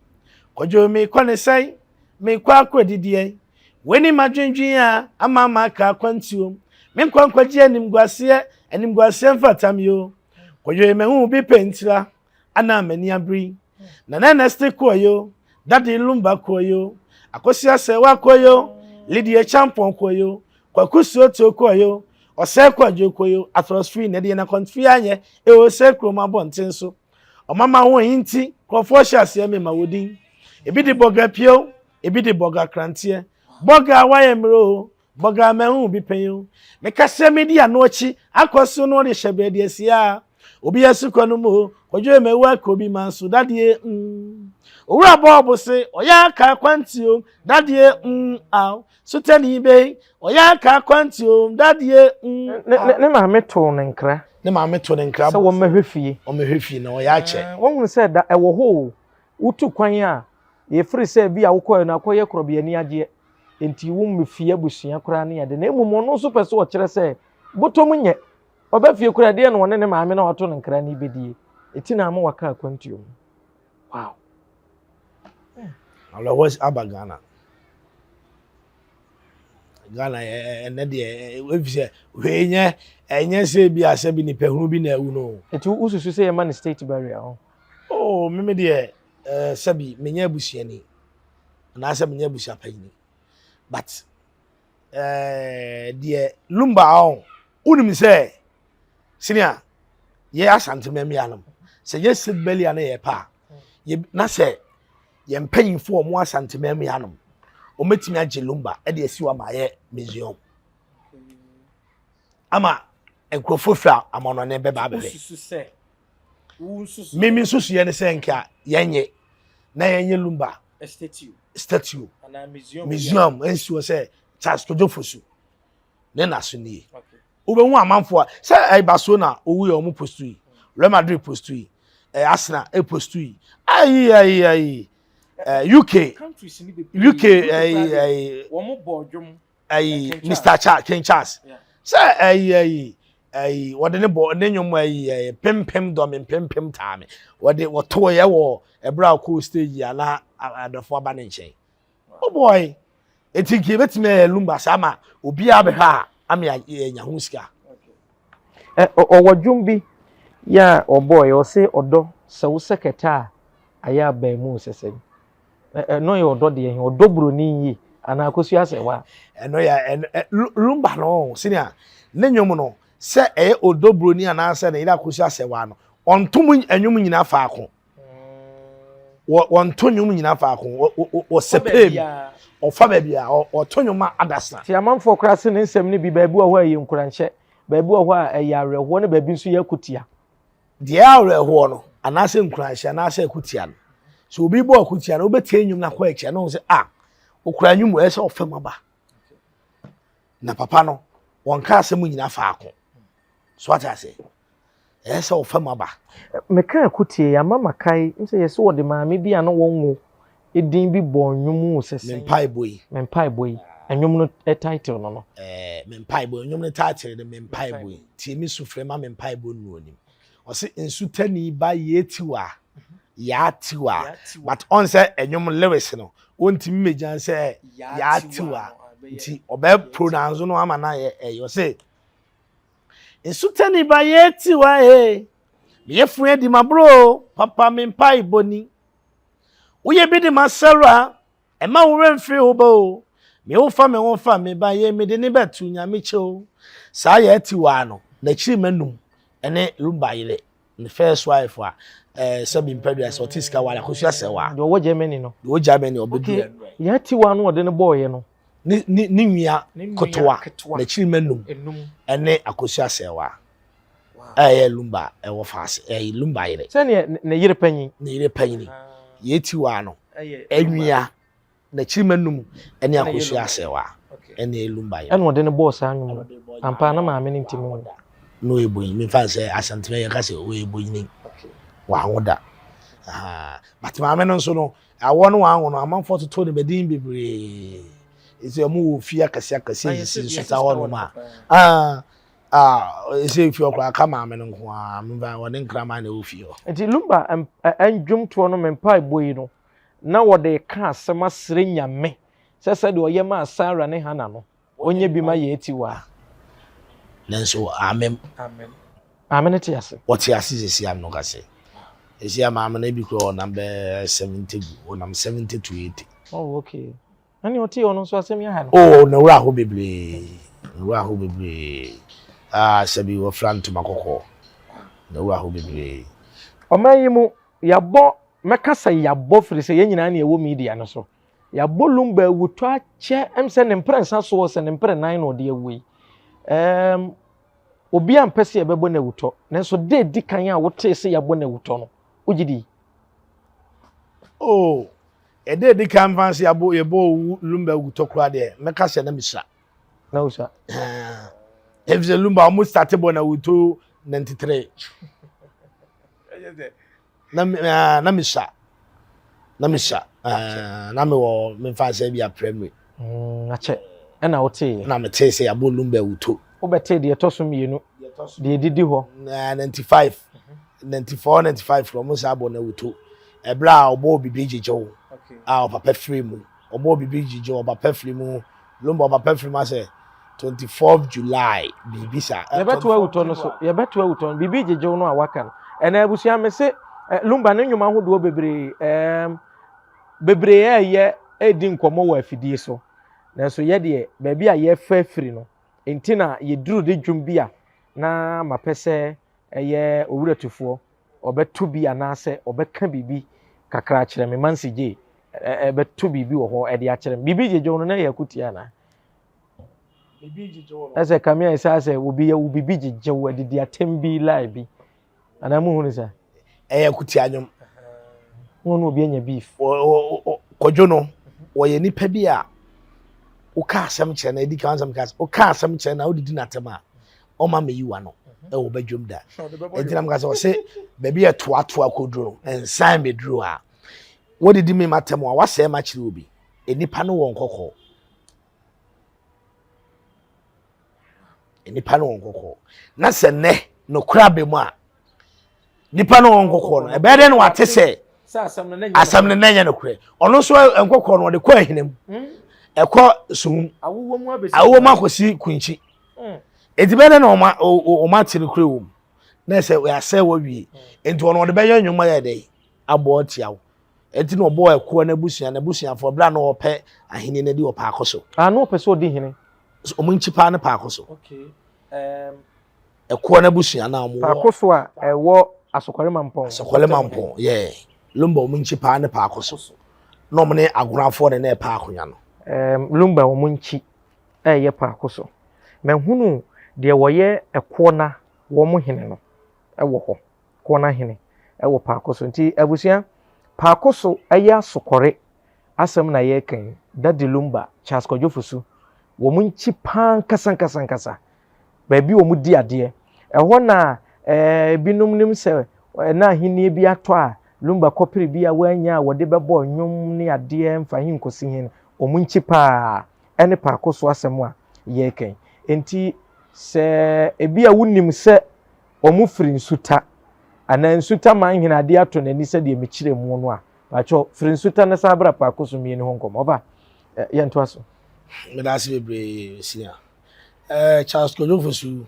Kwadwo mekɔ ne sɛn mekɔ akɔdidiɛ wei ne madwendwen a ama maka akwantuo menkɔ nkɔgye animguaseɛ animguaseɛ mfata me o. Kwadwo mahu bi pɛ ntira ana m'ani abiri. Nana Ernest kɔɔ yo, Daddy Lumba kɔɔ yo, Akosua Serwaa kɔɔ yo, Lydia Champon kɔɔ yo, Kwaku Suotuo kɔɔ yo, Ɔsɛe Kwadwo kɔɔ yo, Atros firi na deɛ na kɔntri anyɛ, eo sɛ kurom abɔnten so. Ɔmama ho yi nti, nkurɔfoɔ hyɛ aseɛ mema wo din. Ebi de bɔga pio, ebi de bɔga kranteɛ. Bɔga wayɛ mmerɛ o, Bɔga mahu bi pɛn o. Meka sɛ medi ano akyi akɔ so na ɔde hyɛ berɛ de asi a. Obi asukɔ no mu o, Kwadwo yɛ mawu akɔ obi man so dadeɛ mm. Owura bɔɔbo se ɔyɛ aka akwanti o, dadeɛ mm aw. Sotani bei ɔyɛ aka akwanti o, dadeɛ mm aw. Ne maame too no nkra. Ne maame too no nkra sɛ wɔmmɛhwɛ fie. Wɔmmɛhwɛ fie na ɔyɛ akyɛ. Wɔhunu sɛ da ɛwɔ hɔ o, wotu kwan a, yɛfiri sɛ bi a wokɔɛ no akɔyɛ korɔbea ani agyeɛ. Enti wo mmefie abusua koraa ne ade. Na mmom ɔno nso pɛ sɛ ɔkyerɛ sɛ bɔtɔm nyɛ. Ɔba fie koraa deɛ na ɔne ne maame na wato no nkra ne bɛdie. Eti na ama waka akwantuo mu. Wow. Awerɛhoɔ aba Ghana. Ghana ɛnɛ deɛ efi sɛ hwee nyɛ ɛnyɛ sɛ bi asɛ bi nipa hunu bi na awu no. Eti wosusu sɛ yɛma no state burial ho? Oh, meme deɛ sɛbi menyɛ abusuani. Anaasɛ menyɛ abusuapanyin but ɛɛ deɛ lumba ɔn wonim sɛ senia yɛ asante mmea no sɛ yɛ state bɛlia no yɛ pa yɛ na sɛ yɛn mpanyinfoɔ ɔmo asante mmea no wɔmɛtumi agye lumba ɛde asi hɔ ama ayɛ museum ama nkurɔfoɔ fira amɔnɔne bɛba abɛhwɛ. Mimi nsusuiɛ ne sɛ nka yɛnyɛ na yɛnyɛ lumba statue museum nsi hɔ sɛ Charles Kojo Fosu ne na so nie. Wobɛhu amanfoɔ a sɛ ɛyɛ Barcelona owu yɛ wɔn postu yi, Real Madrid postu yi, ɛyɛ Arsenal postu yi, ayi ayi ayi UK UK ayi ayi ayi Mr Charles King Charles sɛ ayi ayi ayi wɔde ne bɔ ne nnwom ayi ayi pempem dɔ me mpempem taa me wɔde wɔto yɛ wɔ ɛberɛ a ɔkɔɔ stage a na adɔfo aba ne nkyɛn oh boy eti nka ebetumi ayɛ lumba saa ma obiara bɛhwɛ a ama yɛanya ho sika. Ɔwɔ dwom bi yɛ a ɔbɔɔyɛ ɔse ɔdɔ sɛ wo sɛ kɛtɛ a ayɛ abaa mu sɛ sɛn. Ɛno yɛ ɔdɔ deɛ he ɔdɔ buroni yi anaa akosua sɛ wa. Ɛno yɛ ɛno lumba no sɛnea ne nnwom no sɛ ɛyɛ ɔdɔ buroni anaasɛ ne yere akosua sɛ wa no ɔnto mu nnwom nyinaa faako wɔnto nnwom nyinaa faako wɔsɛpɛɛ mu ɔfa baabi a ɔto nnwom a adasa. Ti amanfoɔ koraa se ne nsɛm no bi baabi wɔ hɔ a ɛyɛ nkuranhyɛ baabi wɔ hɔ a ɛyɛ awerɛhoɔ ne baabi nso yɛ akutia. Deɛ awerɛhoɔ no anaasɛ nkuranhyɛ anaasɛ akutia no. So obi bɔ akutia no wobɛtie nnwom no akɔ akyi a na ɔhu sɛ ah okura nnwom wɔ ɛsɛ sɛ ɔfam aba. Na papa no wɔnka asɛm nyina faako. So ate ase? Ɛyɛ sɛ ɔfam aba. Meka akutie yi ama makae sɛ yɛsɛ wɔde maame bi a na wɔnwo edin bi bɔɔ nnwom o sɛ sɛn. Me mpaebɔ yi. Me mpaebɔ yi. Nnwom no title no no. Ɛɛ me mpaebɔ nnwom no title no me mpaebɔ yi. Tie me sufrɛ ma me mpaebɔ nnu onim. Ɔse nsutani ba yetiwa yaatiwa but ɔn sɛ nnwom lyrics no wɔntumi mmɛgyan sɛ yaatiwa nti ɔbɛ pronounce no ama no ayɛ ɛyɛ ɔse Nsutani ba yɛ tiwa ee. Me yɛ fun adi ma bro papa me mpaebɔ ni. Woyɛ bi de ma Sarah ɛma wo werɛ mfiri wo ba o. Me wo fa me ho fa me ba yɛ me de ne bɛto nyame kyɛ o. Saa yɛ tiwa no n'akyiri ma num ɛne Lumba yere ne first wife a ɛɛ sɛbi mpadua sɛ ɔte sika ware akosua sɛ wa. Deɛ ɔwɔ Germany no. Deɛ ɔwɔ Germany ɔbɛdu Okay yɛ tiwa no ɔde no bɔɔyɛ no. Ne ne ne nua kotoa n'akyiri num ɛne Akosua Sɛwa a ɛyɛ Lumba ɛwɔ faase ɛyɛ Lumba yere. Sɛdeɛ ne yere panyin. Ne yere panyin yɛ tiwa no ɛnwia n'akyiri num ɛne Akosua Sɛwa ɛne Lumba yere. Ɛna ɔde no bɔɔ saa nwom no ampa na maame no ntumi nwo. Na ɔyɛ bonyin mefa sɛ Asantema yɛka sɛ ɔyɛ bonyini wanwo da but maame no nso no Awɔ no wɔanwo no, amanfoɔ totoo no badin bebree. Ɛsɛ ɔmo wɔ fie akɛse akɛse sisi nsuta hɔ nom a. Ah, ah, ɛsɛ fie ɔkora aka maame no nko ara, mfa wɔne nkraman na ɛwɔ fie hɔ. Nti Lumba ndwomtoɔ no me mpaebɔ yi no, na wɔde reka asɛm asrɛ Nyame sɛ sɛdeɛ ɔyɛ maa Sarah ne Hannah no, Ɔnyɛ bi ma yɛn tiwa. Nanso amem. Maame no te ase. Ɔte ase sɛsi a menoka sɛ. Sɛsi a maame no ebi kura ɔnam bɛɛ 70 gu ɔnam 70 to 80. Oh okay. Ɛne ɔte ɔno nso asɛm yɛ ha no. Oh na wura ho bebree. Na wura ho bebree. Ah sɛbi wɔfra ntoma kɔkɔɔ. Na wura ho bebree. Ɔman yi mu yɛabɔ mɛka sɛ yɛabɔ firi sɛ yɛn nyinaa na yɛwɔ media no so. Yɛabɔ Lumba awutɔ akyɛ ɛm sɛ ne mprɛnsa soɔ sɛ ne mprɛnan na ɔde awu yi. Ɛɛm obi ampɛ sɛ yɛbɛbɔ no awutɔ nanso da edi kan a wotee sɛ yɛabɔ no awutɔ no wogye di? Oh, ɛda edi kan mfa sɛ yɛabɔ yɛbɔ Lumba awutɔ koraa deɛ mɛka sɛ na mesua. Na wosua? Efisɛ Lumba wɔn starte bɔ no awutɔ 93. na eh, na mesua na mesua eh, na mewɔ memfa sɛ bi a primary mm, akyɛ ɛna wotee na metee sɛ yɛabɔ lumba awuto wobɛtee deɛ ɛtɔ so mmienu deɛ ɛdidi hɔ 95 94 95 wɔn nsa abɔ no awuto ɛberɛ a ɔbɔɔ biribi gyegyew a ɔpapa firi mu Ɔbɔɔ biribi gyigye ɔba pɛfiri mu Lumba ɔba pɛfiri mu asɛ 24 July biribi saa. Yɛbɛto awutɔ no so yɛbɛto awutɔ no biribi gyegyew no a waka no ɛnna abusua me se Lumba ne nnwom ahodoɔ bebree ɛɛm bebree ɛyɛ ɛredi nkɔmmɔ wɔ afidie so nanso yɛ deɛ baabi a yɛfa afiri no nti na yɛduru de dwom bi a na mapɛ sɛ ɛyɛ owura tufoɔ ɔbɛto bi anaasɛ ɔbɛka biribi kakra akyerɛ me Mansi J ɛbɛto biribi wɔ hɔ ɛde akyerɛ me biribi gyegye no na ɛyɛ akutia anaa ɛsɛ kame a ɛsɛ sɛ obi yɛ wo biribi gyegye wo adidi atɛm bi lie bi anaa mu hunu sɛ ɛyɛ akutia nwom wɔn obi anya beef kɔdwo no wɔyɛ nipa bi a woka asɛm kyerɛ na edi kan asɛm ka woka asɛm kyerɛ na wodidi n'atɛm a ɔma meyi wa no ɛwɔ badwam da nti na meka sɛ ɔse baabi yɛ toatoa kɔduro no nsan bɛduro a wɔdidi me matam a wasɛe ma kyerɛ obi nnipa no wɔ nkɔkɔɔ nnipa no wɔ nkɔkɔɔ na sɛ nnɛ nokora bɛ mu a nipa no wɔ nkɔkɔɔ no ɛbɛyɛ dɛ na wate sɛ asɛm no na ɛnyɛ nokorɛ ɔno nso nkɔkɔɔ no ɔde kɔ ahina mu hmm? ɛkɔ sum awowɔ mu akɔsi kunkyi hmm. eti bɛyɛ dɛ na ɔma ate nokorɛ wɔ mu na ɛsɛ yɛasɛ wɔ wie hmm. nti ɔno ɔde bɛyɛ nnwuma yɛ dɛ abɔ atia wo eti na ɔbɔ ɛkoɔ n'abusua n'abusuafoɔ bere a na ɔpɛ ahenni no adi wɔ paako so. Ah, na ɔpɛ sɛ ɔdi hene. Ɔmo nkyi paa ne paako so. Okay. Um, Ɛkoɔ no abusua no a wɔwɔ. Paako so a ɛwɔ Asokɔre Mampɔn. Asokɔre Mampɔn, yeah. Lumba wɔn nkyi paa ne Paako so. Na wɔn ne Agonafoɔ ne na ɛpɛ akonya no. Um, Lumba wɔn nkyi ɛyɛ Paako so. Mahunu deɛ wɔyɛ ɛkoɔ na wɔn hene no ɛwɔ hɔ. Koɔ na hene ɛwɔ Paako so. Nti abusua, Paako so ɛyɛ asokɔre asɛm na yɛreka yi, Daddy Lumba, Charles Kwadwo Fosu, wɔn nkyi paa nkasa nkasa nkasa. Baabi wɔn di adeɛ. Ɛhɔ na ɛɛ ebinom nim sɛ na ahennie bi atɔ a Lumba kɔpere bi a wɔanya a wɔde bɛbɔ nnwom ne adeɛ mfa he nkosi he no, wɔn nkyi paa ɛne paako so asɛm a yɛreka yi. Enti sɛ ebi a wonim sɛ wɔfiri nsuta anaa nsuta man hene adeɛ atɔ n'ani sɛdeɛ mekyerɛ mu no a, pakyɛw firi nsuta no san bra paako so mmienu ho nkɔmmɔ. Ɔba, yɛntoa so. Meda ase bebree, Senior. Eh, Charles Kojo Fosu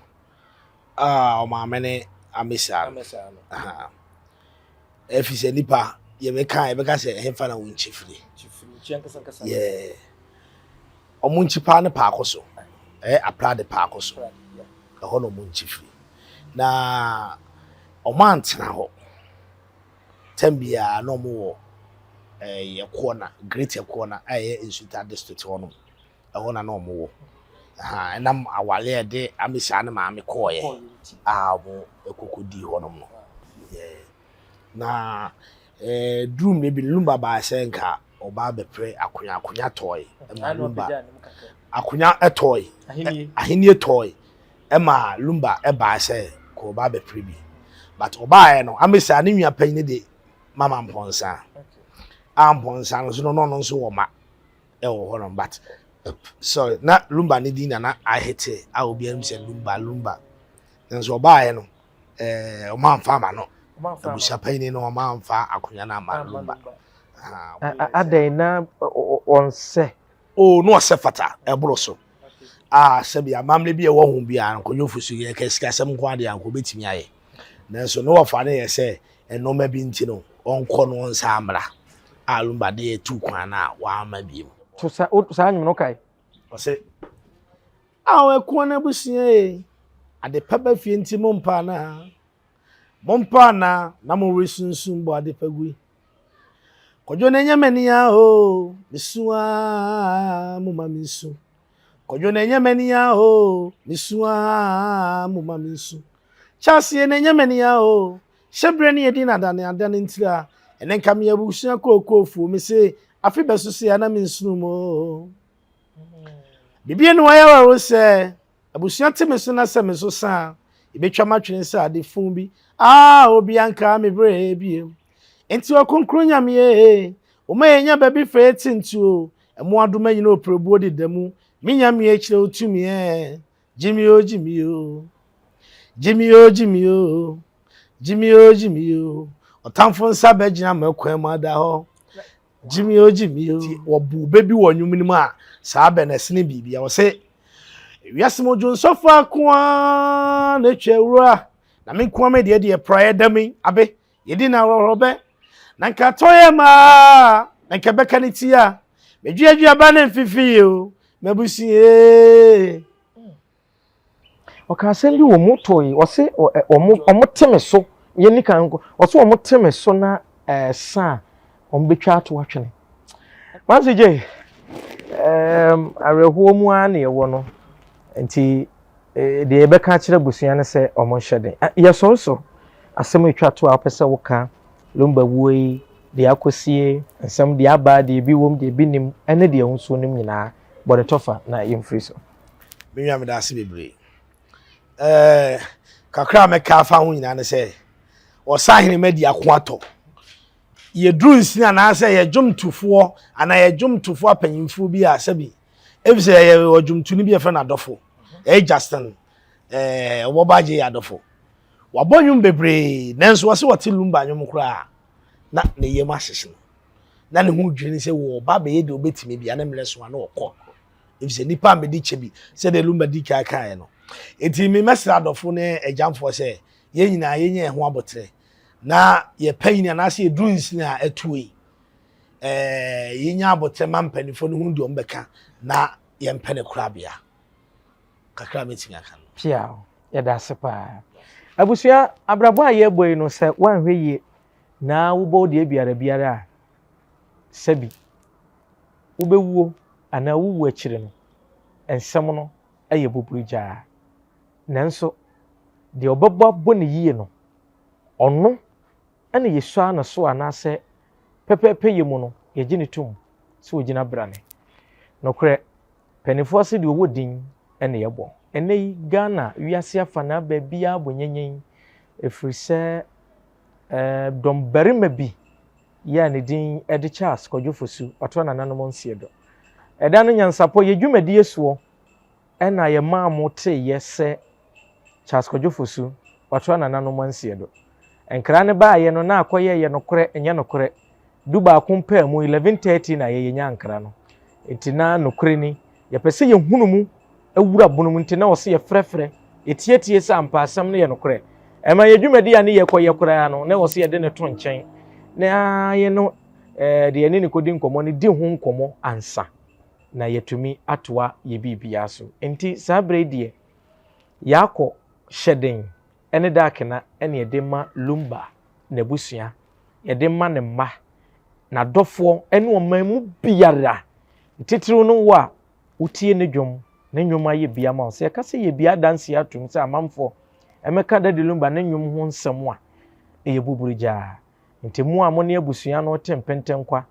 a ɔmaame ne Amesa no. Ɛfiri sɛ nipa yɛbɛka yɛbɛka sɛ ɛhefa na wo nkyi firi. Yeah. Ɔmo nkyi paa ne paako so. Ɛyɛ Aprade paako so. Ɛhɔ na ɔmo nkyi firi. Na ɔmo antena hɔ. Tɛm biara na ɔmo wɔ ɛyɛ Ɛkoɔna, Great Ɛkoɔna a ɛyɛ Nsuta district hɔ nom. Ɛhɔ na na ɔmo wɔ. Ɛnam awale a ɛde Amisa ne maame kɔɔeɛ a ɔmo ɛkɔkɔdii hɔ nom no. Na duru mmerɛ bi Lumba baa sɛ nka ɔbaa bɛpere akonya, akonya tɔɔe ɛma Lumba akonya tɔɔe, ahennie tɔɔe ɛma Lumba ɛbaa sɛ kɔ ɔbaa bɛpere bi. But ɔbaeɛ no Amisa ne nua panyin de Mama Mpɔnsa a Mpɔnsa no nso no ɔno nso wɔ ma ɛwɔ hɔ nom, but sorry, na Lumba ne din na na ahete a obiara nim sɛ Lumba Lumba. Nso ɔbaeɛ no ɔmo amfa ama no, abusua panyin no ɔmo amfa akonnwa no ama Lumba. Adɛn na ɔnsɛ? O, na ɔsɛ fata ɛboro so a sɛbi amammerɛ bi a ɛwɔ ho biara Kwadwo Fosu yɛ kɛ sikasɛm nko adeɛ anko obɛtumi ayɛ, nanso ne wɔfa no yɛ sɛ nneɛma bi nti no ɔnkɔ no ɔnsa mmra a Lumba de tu kwan no a wama biem. To sa saa nwom no kae. Ɔsɛ awo ɛkoɔ no abusua yi ade pa ba fie nti mo mpa anaa mo mpa anaa na mo resunsum bɔ ade pa gui Kwadwo na ɛnyɛ m'ani a o mesu a mo ma me nsu. Kwadwo na ɛnyɛ m'ani a o mesu a mo ma me nsu. Charles na ɛnyɛ m'ani a o hyɛbrɛ ne yɛdi na adane adane ntira ɛnɛ nka me abusua kookoofuo me se afe bɛso se a na me nsunu mu o. Bibie ne wɔyɛ wɔ sɛ abusua te me so na sɛ me so sa ebetwa matwene sɛ ade fun bi a obi anka me bere biem. Nti ɔkronkron Nyame ee, woma yɛnya baabi fa yɛte ntuo, ɛmo adoma nyina oprebuo deda mu, me Nyame kyerɛ wo tumi ee, gye me o, gye me o, gye me o, gye me o, gye me o, gye me o, ɔtamfo nsa bɛgyina m'akwan mu ada hɔ, gye me o, gye me o. Wɔbu bɛ bi wɔ nnwom no mu a saa bɛ na ɛsene biribi a wɔsɛ wiase mu dwonsɔfo ako a na atwa awura na me nko me deɛ deɛ praeɛ da mi abe yɛdi na aworɔworɔ bɛ na nka tɔ yɛ maa na nka bɛka ne ti a medua ba ne mfifi o mabusie. Ɔka asɛm bi wɔ mu too yi, ɔse ɔmo ɔmo te me so, yɛn ni kan nko, ɔse ɔmo te me so na ɛsa a ɔmo betwa ato atwene. Mansi gye, awerɛhoɔ mu ara na yɛwɔ no, nti deɛ yɛbɛka akyerɛ abusua no sɛ ɔmo nhyɛ den. Yɛsɔre so, asɛm etwa to a wopɛ sɛ woka, Lumba wuo yi, deɛ akɔsie, nsɛm deɛ aba, deɛ ebi wɔm, deɛ ebi nim, ɛne deɛ ɛho nso nim nyinaa, bɔ ne tɔfa na yɛmfiri so. Me nua, meda ase bebree. Kakra a mɛka afa ho nyinaa ne sɛ ɔsahene madi ako atɔ yɛduru nsini anaasɛ yɛdwomtofoɔ anaa yɛdwomtofoɔ apanyimfoɔ bi a sɛbi ebi sɛ yɛyɛ ɔdwomtoni bi yɛfrɛ no Adɔfo, ɛyɛ Justin ɔbɔba gye yɛ Adɔfo, wabɔ nnwom bebree, nanso wɔsɛ wɔte Lumba nnwom koraa na ne yam ahyehye no na ne ho dwiri sɛ wɔba bɛyɛ deɛ ɔbɛtumi bia ne mmerɛ so a na ɔkɔ, efisɛ nipa a mede kyɛ bi sɛdeɛ Lumba di kan kaeɛ no. Eti me mɛsrɛ adɔfo ne agyamfoɔ sɛ yɛn nyinaa yɛnyɛ yɛn ho abotire na yɛpɛ anaasɛ yɛduru nsini a ɛtuo yi, yɛnya abotire ma mpanimfoɔ no ho deɛ wɔn bɛka na yɛmpɛ ne korabea kakra a mɛtumi aka no. Pia, yɛda ase paa. Abusua, abrabɔ a yɛbɔ yi no, sɛ woanhwɛ yie na wobɔ wo deɛ biara biara a, sɛbi wobɛwuo anaa wowu akyire no, nsɛm no yɛ buburugyaa. Nanso deɛ ɔbɛbɔ abɔ ne yie no, ɔno ɛna yɛsua no so anaasɛ Pɛpɛɛpɛyɛ mu no, yɛgye no tom sɛ ɔgyina brane. Nokorɛ, mpaninfoɔ se deɛ ɔwɔ din na yɛbɔ. Ɛnnɛ yi, Ghana, wiase afanaa baabiara bɔ nyanyan ɛfiri sɛ dɔmbarima bi yi a ne din de Charles Kwadwo Fosu, ɔtoa nananom nseɛ do. Ɛda no nyansapɔ yɛ dwumadie soɔ na yɛmaa mo teeɛ sɛ Charles Kwadwo Fosu, ɔtoa nananom nseɛ do. Nkra no baeɛ no na akɔyɛ yɛ nokorɛ nyɛ nokorɛ. Dubaako mpaa mu, 11:30 na yɛyɛ nyaa nkra no. Nti na nokorɛ ni, yɛpɛ sɛ yɛhunu mu wura bunu mu nti na ɔse yɛfrɛfrɛ, yɛtietie sɛ ampa asɛm no yɛ nokorɛ. Ɛma yɛ dwumadi a ne yɛkɔ yɛ koraa no, na ɔse yɛde no to nkyɛn na yɛ no eh, de yɛne no kɔdi nkɔmmɔ no di ho nkɔmmɔ ansa na yɛatumi atoa yɛ biribiara so. Nti saa berɛ yi deɛ, yɛakɔ hyɛden ne daakena ne yɛde ma Lumba n'abusua, yɛde ma ne mma, n'adɔfoɔ ne ɔman mu biara, titiriw no wo a wotie ne dwom, ne nnwom ayɛ bi ama wo. Sɛ yɛka sɛ yɛ bi adanseɛ atom sɛ amanfoɔ mmɛka Daddy Lumba ne nnwom ho nsɛm a, ɛyɛ buburugyaa. Nti mo a mo ne abusua no te mpentenkwa,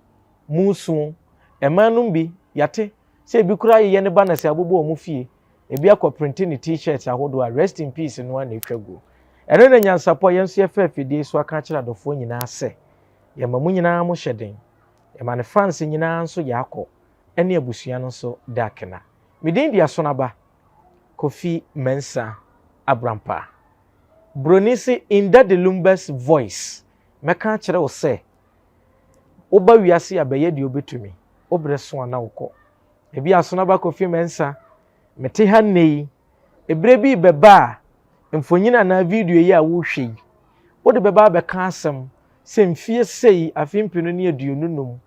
mo resu, mmaa nom bi, yɛate sɛ ebi koraa ayeyɛ ne banners abobɔ wɔn fie, ebi akɔ printe ne t-shirts ahodoɔ a rest in peace no ara na ɛtwa guo. Ɛno na nyansapɔ yɛn nso yɛfa afidie so aka akyerɛ adɔfoɔ nyinaa sɛ, yɛma mo nyinaa mo hyɛ den, yɛma ne fans nyinaa nso yɛakɔ ne abusua no nso Darkena. Me din de Asonaba Kofi Mensah Abrampah. Broni se in Daddy Lumba's voice, mɛka akyerɛ wo sɛ, woba wiase a bɛyɛ deɛ wobɛtumi, wo berɛ so a na wokɔ. Ebi Asonaba Kofi Mensah, mete ha nnɛ yi, ɛberɛ bi rebɛba a, mfonyin anaa video yi a worehwɛ yi, wode bɛba abɛka asɛm sɛ mfie sei, afe mpenu ne 25,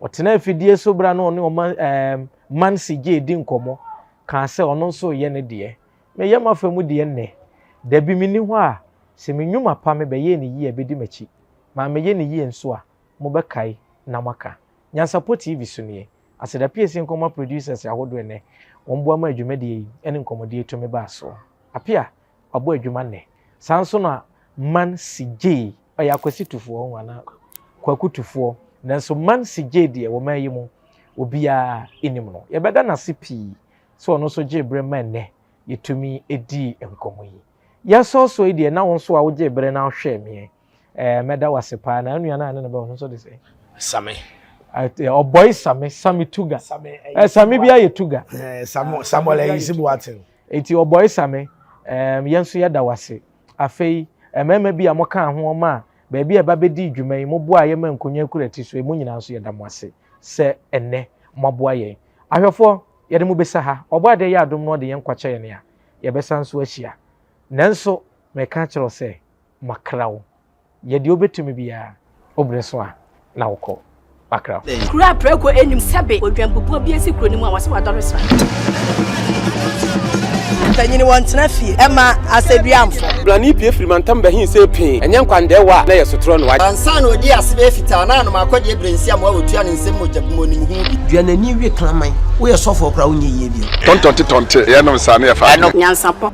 Ɔtenaa afidie so berɛ a na ɔne ɔma ɛɛm Mansi Gyee di nkɔmmɔ, kaa sɛ ɔno nso reyɛ ne deɛ. Meyɛ m'afa mu deɛ nnɛ. Dabi menni hɔ a, sɛ me nnwuma pa mebɛyɛɛ no yie a ɛbɛdi m'akyi. Mammɛyɛ no yie nso a, mobɛkae na moaka. Nyansapɔ TV so nie. Aseda piesie nkɔma producers ahodoɔ ɛnnɛ, wɔn boa maa dwumadie yi ne nkɔmmɔdie yi tumi baa soɔ. Apea, wabɔ adwuma nnɛ. Saa nso na Man Si Gyei, ɔyɛ Akwasi Tufoɔ ho anaa Kwaku Tufoɔ, nanso Man Si Gyei deɛ wɔ man yi mu obiara nnim no. Yɛbɛda no ase pii sɛ ɔno nso gyee berɛ ma nnɛ yɛtumi dii nkɔmmɔ yi. Yɛsɔɔsɔɔ yi deɛ na wo nso a wogyee berɛ na wohwɛɛ meɛ, ɛɛ mɛda wo ase paa. Na nua no a ne ne bɛ ɔno nso de sɛn? Same. Ɔbɔe Same, Same Tuga. Same, Same bi ayɛ Tuga. Samuel Ayisi Boateng. Enti ɔbɔe Same, ɛɛm, yɛn nso yɛda wo ase. Afei, mmarima bi a mokaa ho maa baabi a ɛba bɛdii dwuma yi, moboaa yɛn ma nkonnwa kura ti so yi, mo nyinaa nso yɛda mo ase sɛ ɛnnɛ moaboa yɛn. Ahwɛfoɔ, yɛde mo bɛsi ha. Ɔbɔadeɛ yɛ adom na ɔde yɛn nkwa kyɛ yɛn a, yɛbɛsan nso ahyia. Nanso, mereka akyerɛ wo sɛ, makra wo. Yɛ deɛ wobɛtumi biara, wo berɛ so a na wokɔ. Makra wo. Kuro a prɛko nnim sɛbe odwanbubuo bi asi kuro no mu a wɔse wadɔre sra. Mpanyini wɔntena fie ɛma asɛduamfo. Blani pue firi mantam bɛhe see pee, ɛnyɛ nkwandɛɛwa a na ɛyɛ sotorɔ no. Ansa na ɔdii ase bɛyɛ fitaa na anom akɔdeɛ berɛ nsiamoa a ɔtua ne nsam mogya gu mu ɔnim ho bi. Dua n'ani we kraman. Woyɛ sɔfoɔ koraa wonyɛ yie bio. Tɔntɔnte tɔnte yɛnom saa ne yɛfa adeɛ. Nyansapɔ.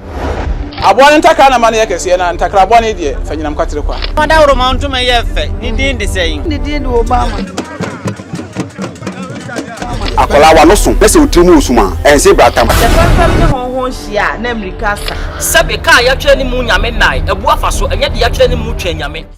Aboa no ntakra na ma no yɛ kɛseɛ, na ntakra bɔne deɛ, fa nyinam kwatere kwa. Ɔdawuroma ntoma yɛ fɛ, ne din de sɛn? Ne din de Obama. Akwadaa w'ano so na sɛ wo tiri mu resum a, ɛnse bratam. Sɛ fɛmfɛm ne hɔnhɔn hyia a, na mmirika asa. Sɛbe, ka a yɛatwerɛ ne mu Nyame nnae, abu afa so, ɛnyɛ deɛ yɛatwerɛ ne mu Twɛn Nyame.